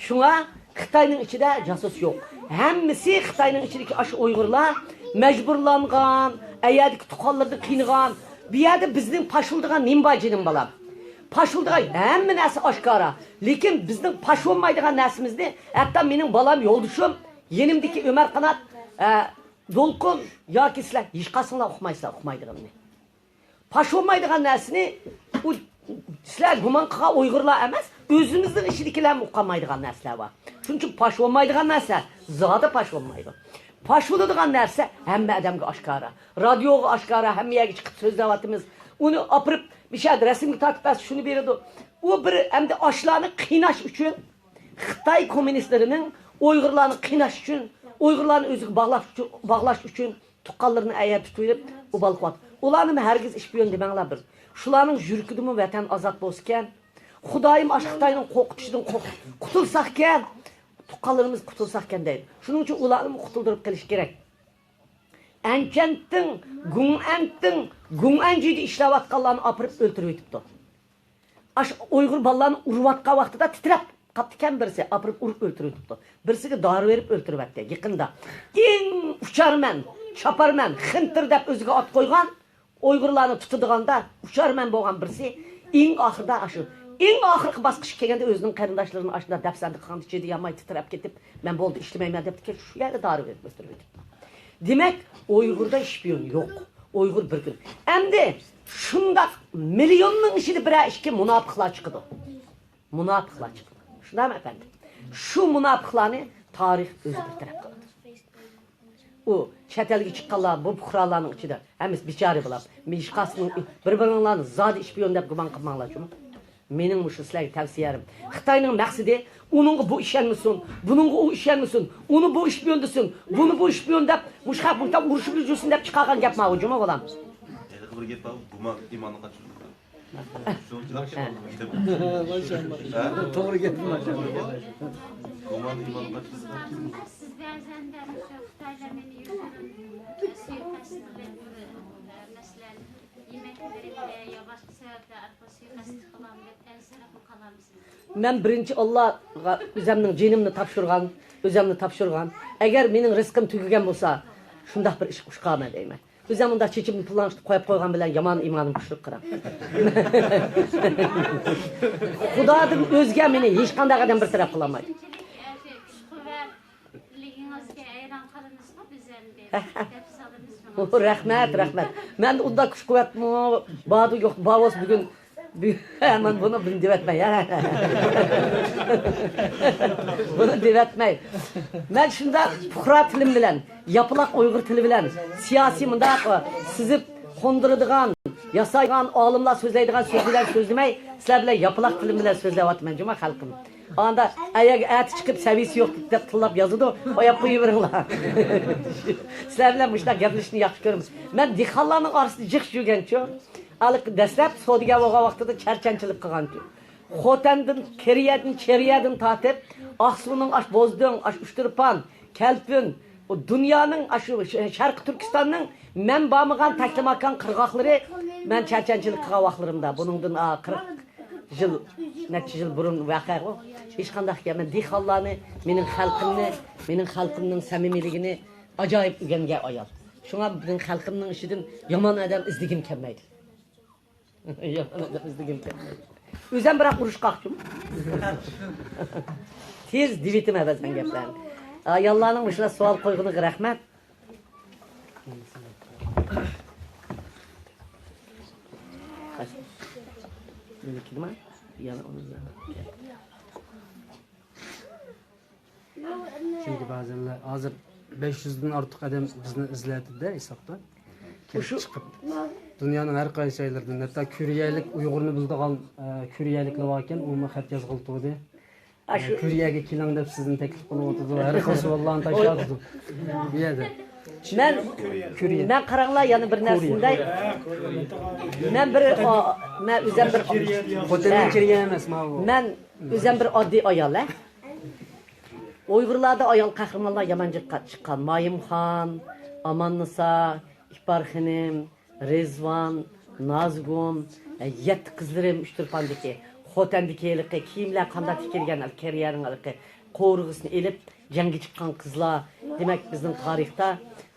شۇڭا خىتاينىڭ ئىچىدە جاسۇس يوق. ھەممىسى خىتاينىڭ ئىچىدىكى ئاشۇ ئۇيغۇرلار مەجبۇرلانغان، ئەيەردىكى تۇغقانلىرىدا قىينىغان. بۇ يەردە بىزنىڭ پاشۇلىدىغان نېمە بار، جېنىم بالام؟ پاشۇلىدىغان ھەممە نەرسە ئاشكارا. لېكىن بىزنىڭ پاش بولمايدىغان نەرسىمىزنى، ھەتتا مېنىڭ بالام، يولدىشىم، يېنىمدىكى ئۆمەر قانات، ئە، دولقۇن ياكى سىلەر ھېچقايسىڭلار ئۇقمايسىلەر ئۇقمايدىغىنىنى. پاش بولمايدىغان نەرسىنى ئۇ سىلەر گۇمان قىلغان ئۇيغۇرلار ئەمەس، ئۆزىمىزنىڭ ئىچىدىكىلەرمۇ ئۇقالمايدىغان نەرسىلەر بار. شۇنىڭ ئۈچۈن پاش بولمايدىغان نەرسە زادى پاش بولمايدۇ. پاش بولىدىغان نەرسە ھەممە ئادەمگە ئاشكارا. رادىيوغا ئاشكارا، ھەممە يەرگە چىقىپ سۆزلەۋاتىمىز. ئۇنى ئاپىرىپ، مىشەدە رەسىمگە تارتىپ بەرسە، شۇنى بېرىدۇ. ئۇ بىر ئەمدى ئاشۇلارنى قىيناش ئۈچۈن، خىتاي كوممۇنىستلىرىنىڭ ئۇيغۇرلارنى قىيناش ئۈچۈن، ئۇيغۇرلارنى ئۆزىگە باغلاش ئۈچۈن، باغلاش ئۈچۈن تۇغقانلىرىنى ئەيەر تۇتۇۋېلىپ، ئوبال قىلىۋاتىدۇ. ئۇلارنىمۇ ھەرگىز ئىشپىيون دېمەڭلار بىر. شۇلارنىڭ يۈرىكىدىمۇ ۋەتەن ئازاد بولسىكەن. خۇدايىم ئاشۇ خىتاينىڭ قورقۇتۇشىدىن قورق-، قۇتۇلساقكەن. تۇغقانلىرىمىز قۇتۇلساقكەن دەيدۇ. شۇنىڭ ئۈچۈن ئۇلارنىمۇ قۇتۇلدۇرۇپ قېلىش كېرەك. ئەنچەنتىڭ، گۇڭئەنتىڭ، گۇڭئەنجۈيدە ئىشلەۋاتقانلارنى ئاپىرىپ ئۆلتۈرۈۋېتىپتۇ. ئاشۇ ئۇيغۇر بالىلارنى ئۇرۇۋاتقان ۋاقتىدا تىترەپ قاپتىكەن بىرسى، ئاپىرىپ ئۇرۇپ ئۆلتۈرۈۋېتىپتۇ. بىرسىگە دارى بېرىپ ئۆلتۈرۈۋەتتى يېقىندا. ئەڭ ئۇچارمەن، چاپارمەن، خىنتىر دەپ ئۆزىگە ئات قويغان، ئۇيغۇرلارنى تۇتىدىغاندا ئۇچارمەن بولغان بىرسى ئەڭ ئاخىرىدا ئاشۇ، ئەڭ ئاخىرقى باسقۇچقا كەلگەندە ئۆزىنىڭ قېرىنداشلىرىنى ئاشۇنداق دەپسەندە قىلغاندا چىدىيالماي تىترەپ كېتىپ، مەن بولدى ئىشلىمەيمەن دەپتىكەن، شۇ يەردە دارى بېرىپ ئۆلتۈرۈۋېتىپتۇ. دېمەك، ئۇيغۇردا شپىيون يوق. ئۇيغۇر بىر كۈن. ئەمدى شۇنداق مىليوننىڭ ئىچىدە بىرەر ئىككى مۇناپىقلار چىقىدۇ. مۇناپىقلار چىقىدۇ. شۇنداقمۇ ئەپەندىم؟ شۇ مۇناپىقلارنى تارىخ ئۆزى بىر تەرەپ قىلىدۇ. ئۇ چەت ئەلگە چىققانلار، بۇ پۇقرالارنىڭ ئىچىدە ھەممىسى بىچارە بۇلار. ھېچقايسىنىڭ بىر-بىرىڭلارنى زادى شپىيون دەپ گۇمان قىلماڭلار جۇمۇ. مېنىڭ مۇشۇ سىلەرگە تەۋسىيەم. خىتاينىڭ مەقسىتى ئۇنىڭغا بۇ ئىشەنمىسۇن، بۇنىڭغا ئۇ ئىشەنمىسۇن، ئۇنى بۇ شپىيون دېسۇن، بۇنى بۇ شپىيون دەپ، مۇشۇ خەق مۇشۇنداق ئۇرۇشۇپ يۈرسۇن دەپ چىقارغان گەپ ماۋۇ جۇمۇ بالام. ھېلىقى بىر گەپ بار، گۇمان ئىماننى قاچۇرىدۇ. ماشائاللا. توغرا گەپ، ماشائاللا. سىز بەزەندە مۇشۇ خىتايلار مېنى يوشۇرۇن سۇيىقەست قىلىپ، مەسىلەن، يېمەكلىرىمگە يا باشقا سەۋەبلەر ئارقىلىق سۇيىقەست قىلامدۇ دەپ ئەنسىرەپمۇ قالامسىز؟ مەن بىرىنچى ئاللاغا ئۆزەمنىڭ جېنىمنى تاپشۇرغان، ئۆزەمنى تاپشۇرغان. ئەگەر مېنىڭ رىزقىم تۈگىگەن بولسا، شۇنداق بىر ئىشقا ئۇچقانمەن دەيمەن. ئۆزەم مۇنداق چېچىمنى پۇللانىشتۇرۇپ قويۇپ قويغان بىلەن يامان ئىمانىم كۈچلۈك قاراڭ. خۇدادىن ئۆزگە مېنى ھېچقانداق ئادەم بىر تەرەپ قىلالمايدۇ. كۈچ-قۇۋۋەتلىكىڭىزگە ھەيران قالىمىزغۇ بىز ئەمدى. دەپ سالىمىز شۇڭا. رەھمەت، رەھمەت. مەن ئۇنداق كۈچ-قۇۋۋەتمۇ بارمۇ يوق، بار بولسا بۈگۈن، بۈگۈن، مەن بۇنى، بۇنى دېۋەتمەي، ھە. بۇنى دېۋەتمەي. مەن شۇنداق پۇقرا تىلىم بىلەن، ياپىلاق ئۇيغۇر تىلى بىلەن، سىياسىي مۇنداق سىزىپ قوندۇرىدىغان، ياسايدىغان، ئالىملار سۆزلەيدىغان سۆز بىلەن سۆزلىمەي، سىلەر بىلەن ياپىلاق تىلىم بىلەن سۆزلەۋاتىمەن، جۇما خەلقىم. ئاندا ئەگەر ئەتە چىقىپ سەۋىيىسى يوق دەپ تىللاپ يازىدۇ، قويۇپ قويۇۋېرىڭلار. سىلەر بىلەن مۇشۇنداق گەپلىشىشنى ياخشى كۆرىمىز. مەن دېھقانلارنىڭ ئارىسىدا جىق يۈرگەنچۇ. ھېلىقى دەسلەپ سودىگەر بولغان ۋاقتىدا چەرچەنچىلىك قىلغانچۇ. خوتەندىن، كېرىيەدىن، چېرىيەدىن تارتىپ، ئاقسۇنىڭ ئاش بوزدۈڭ، ئاش ئۇچتۇرپان، كەلپىن، ئۇ دۇنيانىڭ ئاشۇ ش-، شەرقىي تۈركىستاننىڭ مەن بارمىغان تەكلىماكان قىرغاقلىرى، مەن چەرچەنچىلىك قىلغان ۋاقىتلىرىمدا، بۇنىڭدىن، ئا، قىرىق يىل، نەچچە يىل بۇرۇن ۋەقەغۇ. ھېچقانداق گەپ، مەن دېھقانلارنى، مېنىڭ خەلقىمنى، مېنىڭ خەلقىمنىڭ سەمىمىيلىكىنى ئاجايىپ ئۆگەنگەن ئايال. شۇڭا مېنىڭ خەلقىمنىڭ ئىچىدىن يامان ئادەم ئىزدىگۈم كەلمەيدۇ. يامان ئادەم ئىزدىگۈم كەلمەيدۇ. ئۆزۈم بىراق ئۇرۇشقاقچۇم. تېز دېۋىتىمەن بەزەن گەپلەرنى. ئاياللارنىڭ مۇشۇنداق سوئال قويغىنىغا رەھمەت. مېنىڭكىدىمۇ؟ يەنە ئۇنى چۈنكى بەزىلەر ھازىر بەش يۈزدىن ئارتۇق ئادەم بىزنى ئىزلەۋاتىدۇ ھېسابتا. كېلىپ چىقىپ، دۇنيانىڭ ھەر قايسى جايلىرىدىن، ھەتتا كورېيەلىك، ئۇيغۇرنى بىلىدىغان، ئە، كورېيەلىكلەر باركەن، ئۇمۇ خەت يازغىلى تۇردى. ئاشۇ كورېيەگە كېلىڭ دەپ سىزنى تەكلىپ قىلىۋاتىدۇ، ھەر خىل سوئاللارنى تاشلاۋاتىدۇ. بۇ يەردە. مەن، كورېيە. مەن قاراڭلار، يەنە بىر نەرسە دەي. مەن بىر، ئا، مەن ئۆزۈم بىر، خوتەندىن ھە. كىرگەن ئەمەس، ماۋۇ. مەن ئۆزۈم بىر ئاددىي ئايال، ھە. ئۇيغۇرلاردا ئايال قەھرىمانلار يامان جىققا چىققان. مايىمخان، ئاماننىسا، ئىپار خېنىم، رىزۋان، نازگۈل، يەتتە قىزلىرىم ئۇچتۇرپاندىكى، خوتەندىكى ھېلىقى كىيىملەر قانداق تىكىلگەن، كېرىيەنىڭ ھېلىقى قورۇغىسىنى ئېلىپ جەڭگە چىققان قىزلار. دېمەك، بىزنىڭ تارىختا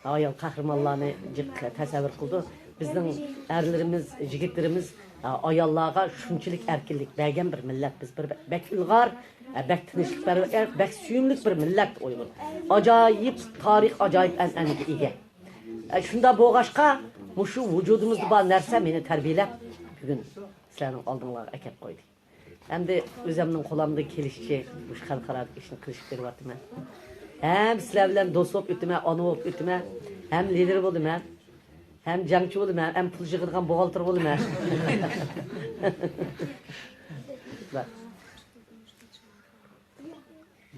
ئايال قەھرىمانلارنى جىق تەسەۋۋۇر قىلىدۇ. بىزنىڭ ئەرلىرىمىز، يىگىتلىرىمىز ئاياللارغا شۇنچىلىك ئەركىنلىك بەرگەن بىر مىللەت. بىز بىر بەك ئىلغار، بەك تىنچلىقپەرۋەر، بەك سۆيۈملۈك بىر مىللەت ئۇيغۇر. ئاجايىپ تارىخ، ئاجايىپ ئەنئەنىگە ئىگە. ئە، شۇنداق بولغاچقا، مۇشۇ ۋۇجۇدىمىزدا بار نەرسە مېنى تەربىيەلەپ، بۈگۈن سىلەرنىڭ ئالدىڭلارغا ئەكەپ قويدى. ئەمدى ئۆزەمنىڭ قولۇمدىن كېلىشىچە مۇشۇ خەلقئارالىق ئىشنى قىلىشقا بېرىۋاتىمەن. ھەم سىلەر بىلەن دوست بولۇپ ئۆتىمەن، ئانا بولۇپ ئۆتىمەن، ھەم لىدىر بولىمەن، ھەم جەڭچى بولىمەن، ھەم پۇل يىغىدىغان بوغالتىر بولىمەن.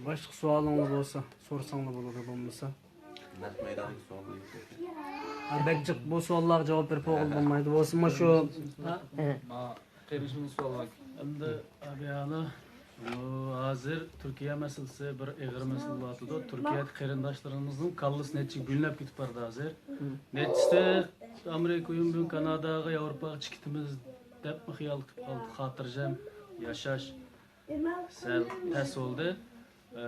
باشقا سوئالىڭلار بولسا، سورىساڭلار بولىدۇ، بولمىسا. نەق مەيداندىكى سوئاللار. ھە، بەك جىق بۇ سوئاللارغا جاۋاب بېرىپ بولغىلى بولمايدۇ. بولسىمۇ شۇ، ھە؟ ما قېرىندىشىمىزنىڭ سوئالى بار ئىكەن. ئەمدى ئابىيانى، ئۇ ھازىر تۈركىيە مەسىلىسى بىر ئېغىر مەسىلە بولۇۋاتىدۇ. تۈركىيەدىكى قېرىنداشلىرىمىزنىڭ كاللىسى نەچچە گۈللەپ كېتىپ بارىدۇ ھازىر. نەچچىسى ئامېرىكا ئويۇن بۈگۈن كاناداغا، ياۋروپاغا چىقىتىمىز دەپمۇ خىيال قىلىپ قالدى. خاتىرجەم ياشاش سەل تەس بولدى. ئە،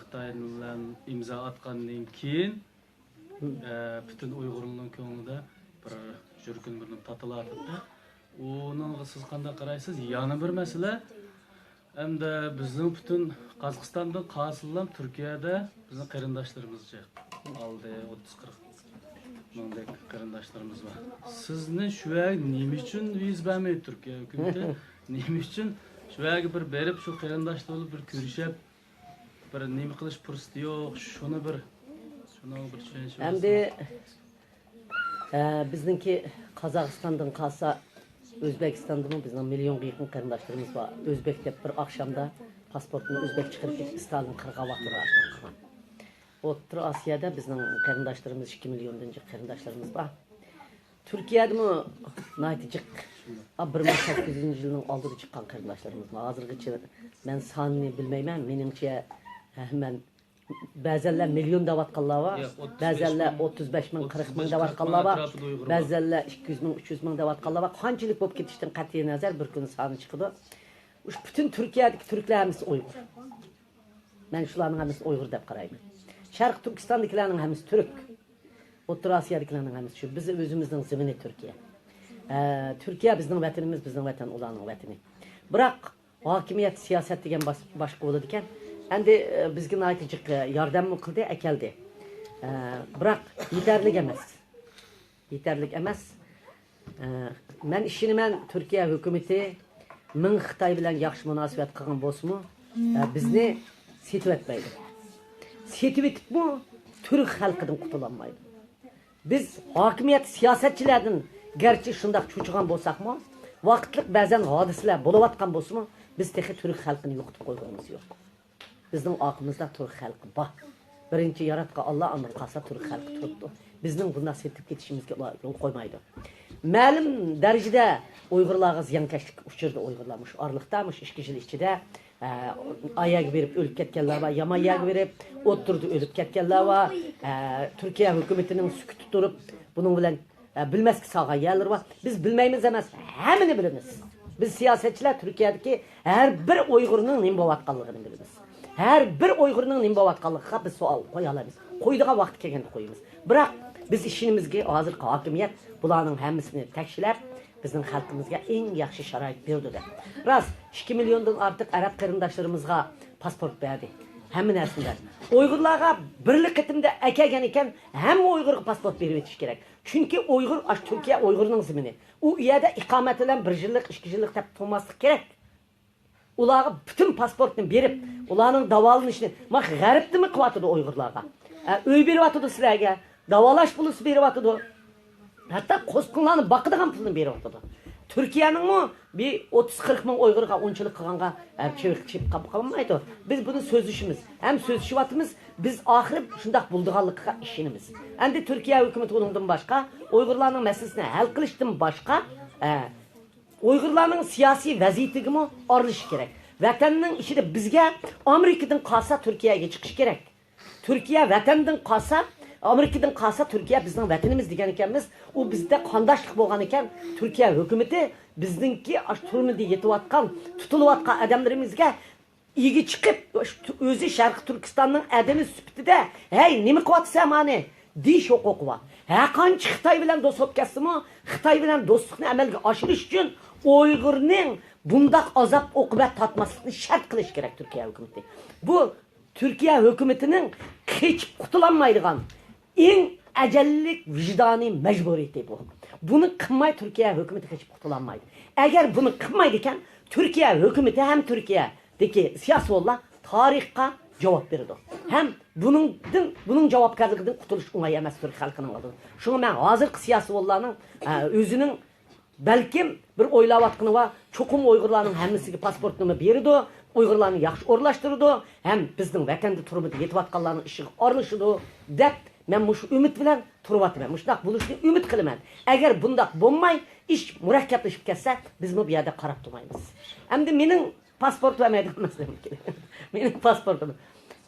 خىتاي بىلەن ئىمزا ئاتقاندىن كېيىن، ئە، پۈتۈن ئۇيغۇرلارنىڭ كۆڭلىدە بىر يۈرىكىنى بىر نېمە تاتىلاتىدۇ. ئۇنىڭغا سىز قانداق قارايسىز؟ يەنە بىر مەسىلە، ئەمدى بىزنىڭ پۈتۈن قازاقىستاندىن قالسىلام تۈركىيەدە بىزنىڭ قېرىنداشلىرىمىز جىق. ئالدى ئوتتۇز قىرىق مىڭدەك قېرىنداشلىرىمىز بار. سىزنى شۇ يەرگە نېمە ئۈچۈن ۋىزا بەرمەيدۇ تۈركىيە ھۆكۈمىتى؟ نېمە ئۈچۈن شۇ يەرگە بىر بېرىپ، شۇ قېرىنداشلار بىلەن بىر كۆرۈشۈپ، بىر نېمە قىلىش پۇرسىتى يوق؟ شۇنى بىر، شۇنىڭغا بىر چۈشەنچە ئەمدى، بەرسىڭىز. ئە، بىزنىڭكى قازاقىستاندىن قالسا، ئۆزبېكىستاندىمۇ بىزنىڭ مىليونغا يېقىن قېرىنداشلىرىمىز بار. ئۆزبېك دەپ بىر ئاخشامدا پاسپورتىنى ئۆزبېك چىقىرىپ كېتىپ، ستالىن قىرغان ۋاقتىدا ئاشۇنداق قىلغان. ئوتتۇرا ئاسىيادا بىزنىڭ قېرىنداشلىرىمىز، ئىككى مىليوندىن جىق قېرىنداشلىرىمىز بار. تۈركىيەدىمۇ ناھايىتى جىق، ئا، بىر مىڭ سەككىز يۈزىنچى يىلنىڭ ئالدىدا چىققان قېرىنداشلىرىمىز بار. ھازىرغىچە مەن سانىنى بىلمەيمەن. مېنىڭچە، ھە، مەن بەزەنلەر مىليون دەۋاتقانلار بار، ياق، ئوتتۇز بەش بەزەنلەر مىڭ، ئوتتۇز بەش مىڭ، قىرىق مىڭ دەۋاتقانلار بار، بەزەنلەر ئىككى يۈز مىڭ، ئۈچ يۈز مىڭ دەۋاتقانلار بار. قانچىلىك بولۇپ كېتىشتىن قەتئىي نەزەر، بىر كۈنى سانى چىقىدۇ. ئۇشۇ پۈتۈن تۈركىيەدىكى تۈركلەر ھەممىسى ئۇيغۇر. مەن شۇلارنىڭ ھەممىسىنى ئۇيغۇر دەپ قارايمەن. شەرقىي تۈركىستاندىكىلەرنىڭ ھەممىسى تۈرك. ئوتتۇرا ئاسىيادىكىلەرنىڭ ھەممىسى شۇ. بىز ئۆزىمىزنىڭ زېمىنى تۈركىيە. ئە، تۈركىيە بىزنىڭ ۋەتىنىمىز، بىزنىڭ ۋەتەن ئۇلارنىڭ ۋەتىنى. بىراق ھاكىمىيەت، سىياسەت دېگەن باش-، باشقا بولىدىكەن. ئەمدى، ئە، بىزگە ناھايىتى جىق، ئە، ياردەممۇ قىلدى، ئەكەلدى. ئە، بىراق يېتەرلىك ئەمەس. يېتەرلىك ئەمەس. ئە، مەن ئىشىنىمەن، تۈركىيە ھۆكۈمىتى مىڭ خىتاي بىلەن ياخشى مۇناسىۋەت قىلغان بولسىمۇ، ئە، بىزنى سېتىۋەتمەيدۇ. سېتىۋېتىپمۇ تۈرك خەلقىدىن قۇتۇلالمايدۇ. بىز ھاكىمىيەت، سىياسەتچىلەردىن گەرچە شۇنداق چوچۇغان بولساقمۇ، ۋاقىتلىق بەزەن ھادىسىلەر بولۇۋاتقان بولسىمۇ، بىز تېخى تۈرك خەلقىنى يوقىتىپ قويغىنىمىز يوق. بىزنىڭ ئارقىمىزدا تۈرك خەلقى بار. بىرىنچى ياراتقان ئاللا، ئاندىن قالسا تۈرك خەلقى تۇرۇپتۇ. بىزنىڭ بۇنداق سېتىپ كېتىشىمىزگە ئۇلار يول قويمايدۇ. مەلۇم دەرىجىدە ئۇيغۇرلارغا زىيانكەشلىك ئۇچرىدى. ئۇيغۇرلار مۇشۇ ئارىلىقتا، مۇشۇ ئىككى يىل ئىچىدە، ئە، ئايەرگە بېرىپ ئۆلۈپ كەتكەنلەر بار، يامان يەرگە بېرىپ ئوتتۇرىدا ئۆلۈپ كەتكەنلەر بار. ئە، تۈركىيە ھۆكۈمىتىنىڭ سۈكۈتى تۇرۇپ، بۇنىڭ بىلەن ئە، بىلمەسكە سالغان يەرلىرى بار. بىز بىلمەيمىز ئەمەس، ھەممىنى بىلىمىز. بىز سىياسەتچىلەر تۈركىيەدىكى ھەر بىر ئۇيغۇرنىڭ نېمە بولۇۋاتقانلىقىنى بىلىمىز. ھەر بىر ئۇيغۇرنىڭ نېمە بولۇۋاتقانلىقىغا بىز سوئال قويالايمىز. قويىدىغان ۋاقتى كەلگەندە قويىمىز. بىراق بىز ئىشىنىمىزكى، ھازىرقى ھاكىمىيەت بۇلارنىڭ ھەممىسىنى تەكشىلەپ، بىزنىڭ خەلقىمىزگە ئەڭ ياخشى شارائىت بېرىدۇ دەپ. راست، ئىككى مىليوندىن ئارتۇق ئەرەب قېرىنداشلىرىمىزغا پاسپورت بەردى. ھەممە نەرسىنى بەردى. ئۇيغۇرلارغا بىرلا قېتىمدا ئەكەلگەن ئىكەن، ھەممە ئۇيغۇرغا پاسپورت بېرىۋېتىش كېرەك. چۈنكى ئۇيغۇر، ئاشۇ تۈركىيە ئۇيغۇرنىڭ زېمىنى. ئۇ يەردە ئىقامەت بىلەن بىر يىللىق، ئىككى يىللىق دەپ تۇرماسلىق كېرەك. ئۇلارغا پۈتۈن پاسپورتنى بېرىپ، ئۇلارنىڭ داۋالىنىشىنى، ما، غەربتىمۇ قىلىۋاتىدۇ ئۇيغۇرلارغا. ئە، ئۆي بېرىۋاتىدۇ سىلەرگە، داۋالاش پۇلى بېرىۋاتىدۇ. ھەتتا قوسقىنلارنى باقىدىغان پۇلنى بېرىۋاتىدۇ. تۈركىيەنىڭمۇ بىر ئوتتۇز قىرىق مىڭ ئۇيغۇرغا ئۇنچىلىك قىلغانغا، ئە، چىۋىق چىۋىپ قاپ قالمايدۇ. بىز بۇنى سۆزلىشىمىز. ھەم سۆزلىشىۋاتىمىز. بىز ئاخىرى شۇنداق بولىدىغانلىقىغا ئىشىنىمىز. ئەمدى تۈركىيە ھۆكۈمىتى ئۇنىڭدىن باشقا ئۇيغۇرلارنىڭ مەسىلىسىنى ھەل قىلىشتىن باشقا، ئە، ئۇيغۇرلارنىڭ سىياسىي ۋەزىيىتىگىمۇ ئارىلىشىش كېرەك. ۋەتەننىڭ ئىچىدە بىزگە ئامېرىكىدىن قالسا تۈركىيەگە چىقىش كېرەك. تۈركىيە ۋەتەندىن قالسا، ئامېرىكىدىن قالسا تۈركىيە بىزنىڭ ۋەتىنىمىز دېگەن ئىكەنمىز. ئۇ بىزدە قانداشلىق بولغان ئىكەن، تۈركىيە ھۆكۈمىتى بىزنىڭكى ئاشۇ تۈرمىدە يېتىۋاتقان، تۇتۇلۇۋاتقان ئادەملىرىمىزگە ئىگە چىقىپ، ئۆزى شەرقىي تۈركىستاننىڭ ئادىمى سۈپىتىدە، ھەي، نېمە قىلىۋاتىسەن مانى؟ دېيىش ھوقۇقى بار. ھەرقانچە خىتاي بىلەن دوست بولۇپ كەتسىمۇ، خىتاي بىلەن دوستلۇقنى ئەمەلگە ئاشۇرۇش ئۈچۈن ئۇيغۇرنىڭ بۇنداق ئازاب ئوقۇبەت تارتماسلىقىنى شەرت قىلىش كېرەك تۈركىيە ھۆكۈمىتى. بۇ تۈركىيە ھۆكۈمىتىنىڭ قېچىپ قۇتۇلالمايدىغان ئەڭ ئەجەللىك ۋىجدانىي مەجبۇرىيىتى بۇ. بۇنى قىلماي تۈركىيە ھۆكۈمىتى قېچىپ قۇتۇلالمايدۇ. ئەگەر بۇنى قىلمايدىكەن، تۈركىيە ھۆكۈمىتى ھەم تۈركىيەدىكى سىياسىيونلار تارىخقا جاۋاب بېرىدۇ. ھەم بۇنىڭدىن، بۇنىڭ جاۋابكارلىقىدىن قۇتۇلۇش ئوڭاي ئەمەس تۈرك خەلقىنىڭ ئالدىدا. شۇڭا مەن ھازىرقى سىياسىيونلارنىڭ، ئە، ئۆزىنىڭ بەلكىم بىر ئويلاۋاتقىنى بار، چوقۇم ئۇيغۇرلارنىڭ ھەممىسىگە پاسپورتنىمۇ بېرىدۇ، ئۇيغۇرلارنى ياخشى ئورۇنلاشتۇرىدۇ، ھەم بىزنىڭ ۋەتەندە تۈرمىدە يېتىۋاتقانلارنىڭ ئىشىغا ئارىلىشىدۇ، دەپ مەن مۇشۇ ئۈمىد بىلەن تۇرۇۋاتىمەن. مۇشۇنداق بولۇشىنى ئۈمىد قىلىمەن. ئەگەر بۇنداق بولماي، ئىش مۇرەككەپلىشىپ كەتسە، بىزمۇ بۇ يەردە قاراپ تۇرمايمىز. ئەمدى مېنىڭ پاسپورت بەرمەيدىغان مەسىلەم كېلىدۇ. مېنىڭ پاسپورتۇم.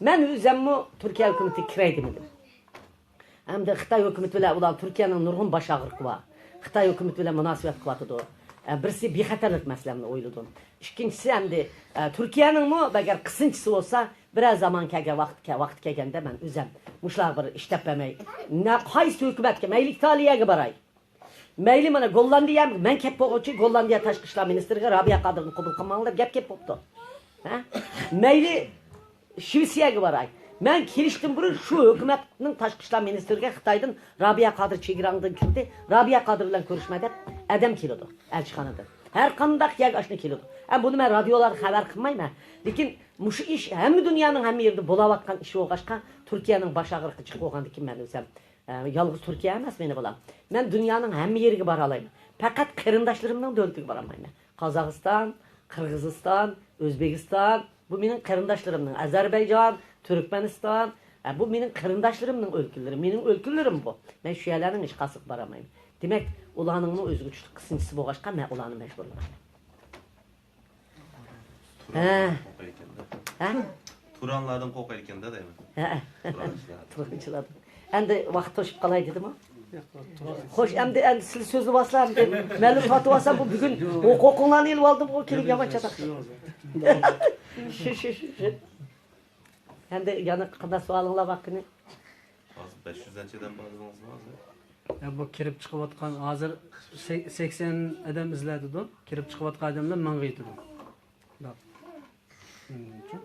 مەن ئۆزۈممۇ تۈركىيە ھۆكۈمىتىگە كىرەي دېمىدىم. ئەمدى خىتاي ھۆكۈمىتى بىلەن ئۇلار، تۈركىيەنىڭ نۇرغۇن باش ئاغرىقى بار. خىتاي ھۆكۈمىتى بىلەن مۇناسىۋەت قىلىۋاتىدۇ. ئە، بىرسى بىخەتەرلىك مەسىلەمنى ئويلىدىم. ئىككىنچىسى ئەمدى، ئە، تۈركىيەنىڭمۇ ئەگەر قىسىنچىسى بولسا، بىرەر زامان كەلگەن ۋاقىت، ۋاقىت كەلگەندە مەن ئۆزۈم مۇشۇلارغا بىر ئىش تېپىپ بەرمەي. نە-، قايسى ھۆكۈمەتكە؟ مەيلى ئىتالىيەگە باراي. مەيلى مانا گوللاندىيە، مەن كەپ بولغۇچە گوللاندىيە تاشقى ئىشلار مىنىستىرىگە رابىيە قادىرنى قوبۇل قىلماڭلار دەپ گەپ كەپ بوپتۇ. ھە؟ مەيلى شىۋېتسىيەگە باراي. مەن كېلىشتىن بۇرۇن شۇ ھۆكۈمەتنىڭ تاشقى ئىشلار مىنىستىرىگە خىتايدىن رابىيە قادىر چېگراڭدىن كىردى، رابىيە قادىر بىلەن كۆرۈشمە دەپ ئادەم كېلىدۇ ئەلچىخانىدىن. ھەر قانداق يەرگە ئاشۇنداق كېلىدۇ. ھە، بۇنى مەن رادىيولاردا خەۋەر قىلمايمەن. لېكىن مۇشۇ ئىش ھەممە دۇنيانىڭ ھەممە يېرىدە بولاۋاتقان ئىش بولغاچقا، تۈركىيەنىڭ باش ئاغرىقى جىق بولغاندىن كېيىن مەن ئۆزۈم ئە، يالغۇز تۈركىيە ئەمەس مېنى بۇلار. مەن دۇنيانىڭ ھەممە يېرىگە بارالايمەن. پەقەت قېرىنداشلىرىمنىڭ دۆلىتىگە بارالمايمەن. قازاقىستان، قىرغىزىستان، ئۆزبېكىستان، بۇ مېنىڭ قېرىنداشلىرىمنىڭ، ئەزەربەيجان، تۈركمەنىستان، ئە، بۇ مېنىڭ قېرىنداشلىرىمنىڭ ئۆلكىلىرى، مېنىڭ ئۆلكىلىرىم بۇ. مەن شۇ يەرلەرنىڭ ھېچقايسىسىغا بارالمايمەن. دېمەك، ئۇلارنىڭمۇ ئۆزىگە تۇشلۇق قىسىنچىسى بولغاچقا، مەن ئۇلارنى مەجبۇرلىمايمەن. ھە. تۇرانلاردىن قورقايدىكەن-دە. ھە. تۇرانلاردىن قورقايدىكەن-دە دەيمەن. ھە. تۇرانچىلار. تۇرانچىلاردىن. ئەمدى ۋاقىت توشۇپ قالاي دېدىمۇ؟ خوش، ئەمدى، ئەمدى سىلەر سۆزلىۋالسىلەر، ئەمدى مەنمۇ تارتىۋالسام، بۇ بۈگۈن ھوقۇقۇڭلارنى ئېلىۋالدىم، ئۇ كېلىپ يامان چاتاق. شۇ، شۇ، شۇ، شۇ. ئەمدى يەنە قانداق سوئالىڭلار بار قېنى؟ ھازىر بەش يۈز نەچچە ئادەم بار دېدىڭىزمۇ ھازىر؟ يا، بۇ كىرىپ چىقىۋاتقان، ھازىر سەك-، سەكسەن ئادەم ئىزلەتىدۇ. كىرىپ چىقىۋاتقان ئادەملەر مىڭغا يېتىدۇ. مەنچۇ.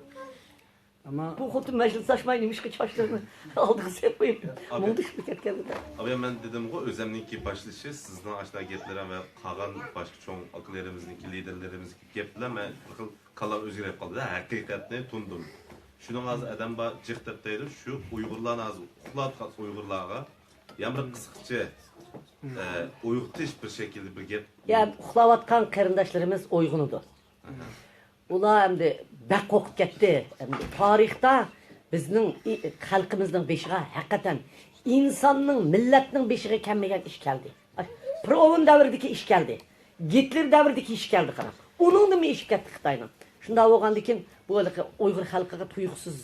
ئەمما بۇ خوتۇن مەجلىس ئاچماي نېمىشقا چاچلىرىنى ئالدىغا سېلىپ قويۇپ، ئابى، مۇڭدىشىپ كەتكەندە. ئابى، مەن دېدىمغۇ، ئۆزەمنىڭكى باشلىشى، سىزنىڭ ئاشۇنداق گەپلىرىڭ ۋە قالغان باشقا چوڭ ئاكىلىرىمىزنىڭكى، لىدېرلىرىمىزنىڭكى گەپ بىلەن مەن بىر خىل كاللام ئۆزگىرىپ قالدى-دە، ھەقىقەتنى تونۇدۇم. شۇنىڭ ھازىر ئادەم بار جىق دەپ دەيدۇ، شۇ ئۇيغۇرلارنى ھازىر ئۇخلاۋاتقان ئۇيغۇرلارغا يەنە بىر قىسقىچە، ئە، ئويغىتىش بىر شەكىلدە بىر گەپ. يا، ئۇخلاۋاتقان قېرىنداشلىرىمىز ئويغىنىدۇ. ئۇلار ئەمدى بەك قورقۇپ كەتتى. ئەمدى تارىختا بىزنىڭ ئى-، خەلقىمىزنىڭ بېشىغا ھەقىقەتەن ئىنساننىڭ، مىللەتنىڭ بېشىغا كەلمىگەن ئىش كەلدى. پىرئوۋن دەۋرىدىكى ئىش كەلدى. گىتلېر دەۋرىدىكى ئىش كەلدى، قاراڭ. ئۇنىڭدىنمۇ ئېشىپ كەتتى خىتاينىڭ. شۇنداق بولغاندىكىن بۇ ھېلىقى ئۇيغۇر خەلقىگە تۇيۇقسىز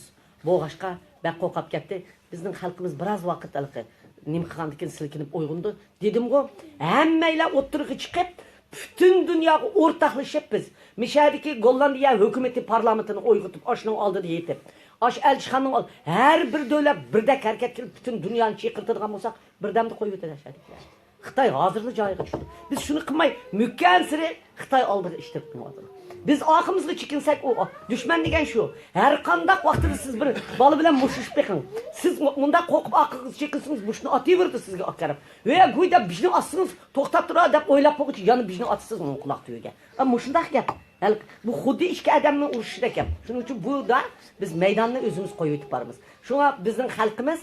بولغاچقا بەك قورقۇپ كەتتى. بىزنىڭ خەلقىمىز بىراز ۋاقىت ھېلىقى نېمە قىلغاندىكىن سىلكىنىپ ئويغىنىدۇ. دېدىمغۇ، ھەممەيلەن ئوتتۇرىغا چىقىپ، پۈتۈن دۇنياغا ئورتاقلىشىپ بىز مىشەدىكى گوللاندىيە ھۆكۈمىتى پارلامېنتىنى ئويغىتىپ، ئاشۇنىڭ ئالدىدا يېتىپ، ئاشۇ ئەلچىخانىنىڭ ئال-، ھەر بىر دۆلەت بىردەك ھەرىكەت قىلىپ، پۈتۈن دۇنيانى چىقىرتىدىغان بولساق، بىردەمدە قويۇۋېتىدۇ ئەشەدىكىلەر. خىتاي ھازىرلا جايىغا چۈشتى. بىز شۇنى قىلماي، مۆككەنسېرى خىتاي ئالدىغا ئىتتىرىپ مېڭىۋاتىدۇ. بىز ئارقىمىزغا چېكىنسەك، ئۇ، دۈشمەن دېگەن شۇ. ھەر قانداق ۋاقتىدا سىز بىر بالا بىلەن مۇشتلىشىپ بېقىڭ. سىز مۇ-، مۇنداق قورقۇپ ئارقىغا چېكىنسىڭىز، مۇشتنى ئاتىۋېرىدۇ سىزگە ئاكىرىپ. ھە، گۇي دەپ بېشىنى ئاتسىڭىز، توختاپ تۇرار دەپ ئويلاپ بولغۇچە يەنە بېشىنى ئاتىسىز ئۇنىڭ قۇلاق تۈۋىگە. ھە، مۇشۇنداق گەپ. ھەل-، بۇ خۇددى ئىككى ئادەمنىڭ ئۇرۇشۇشىدەك گەپ. شۇنىڭ ئۈچۈن بۇدا بىز مەيداننى ئۆزىمىز قويۇۋېتىپ بارىمىز. شۇڭا بىزنىڭ خەلقىمىز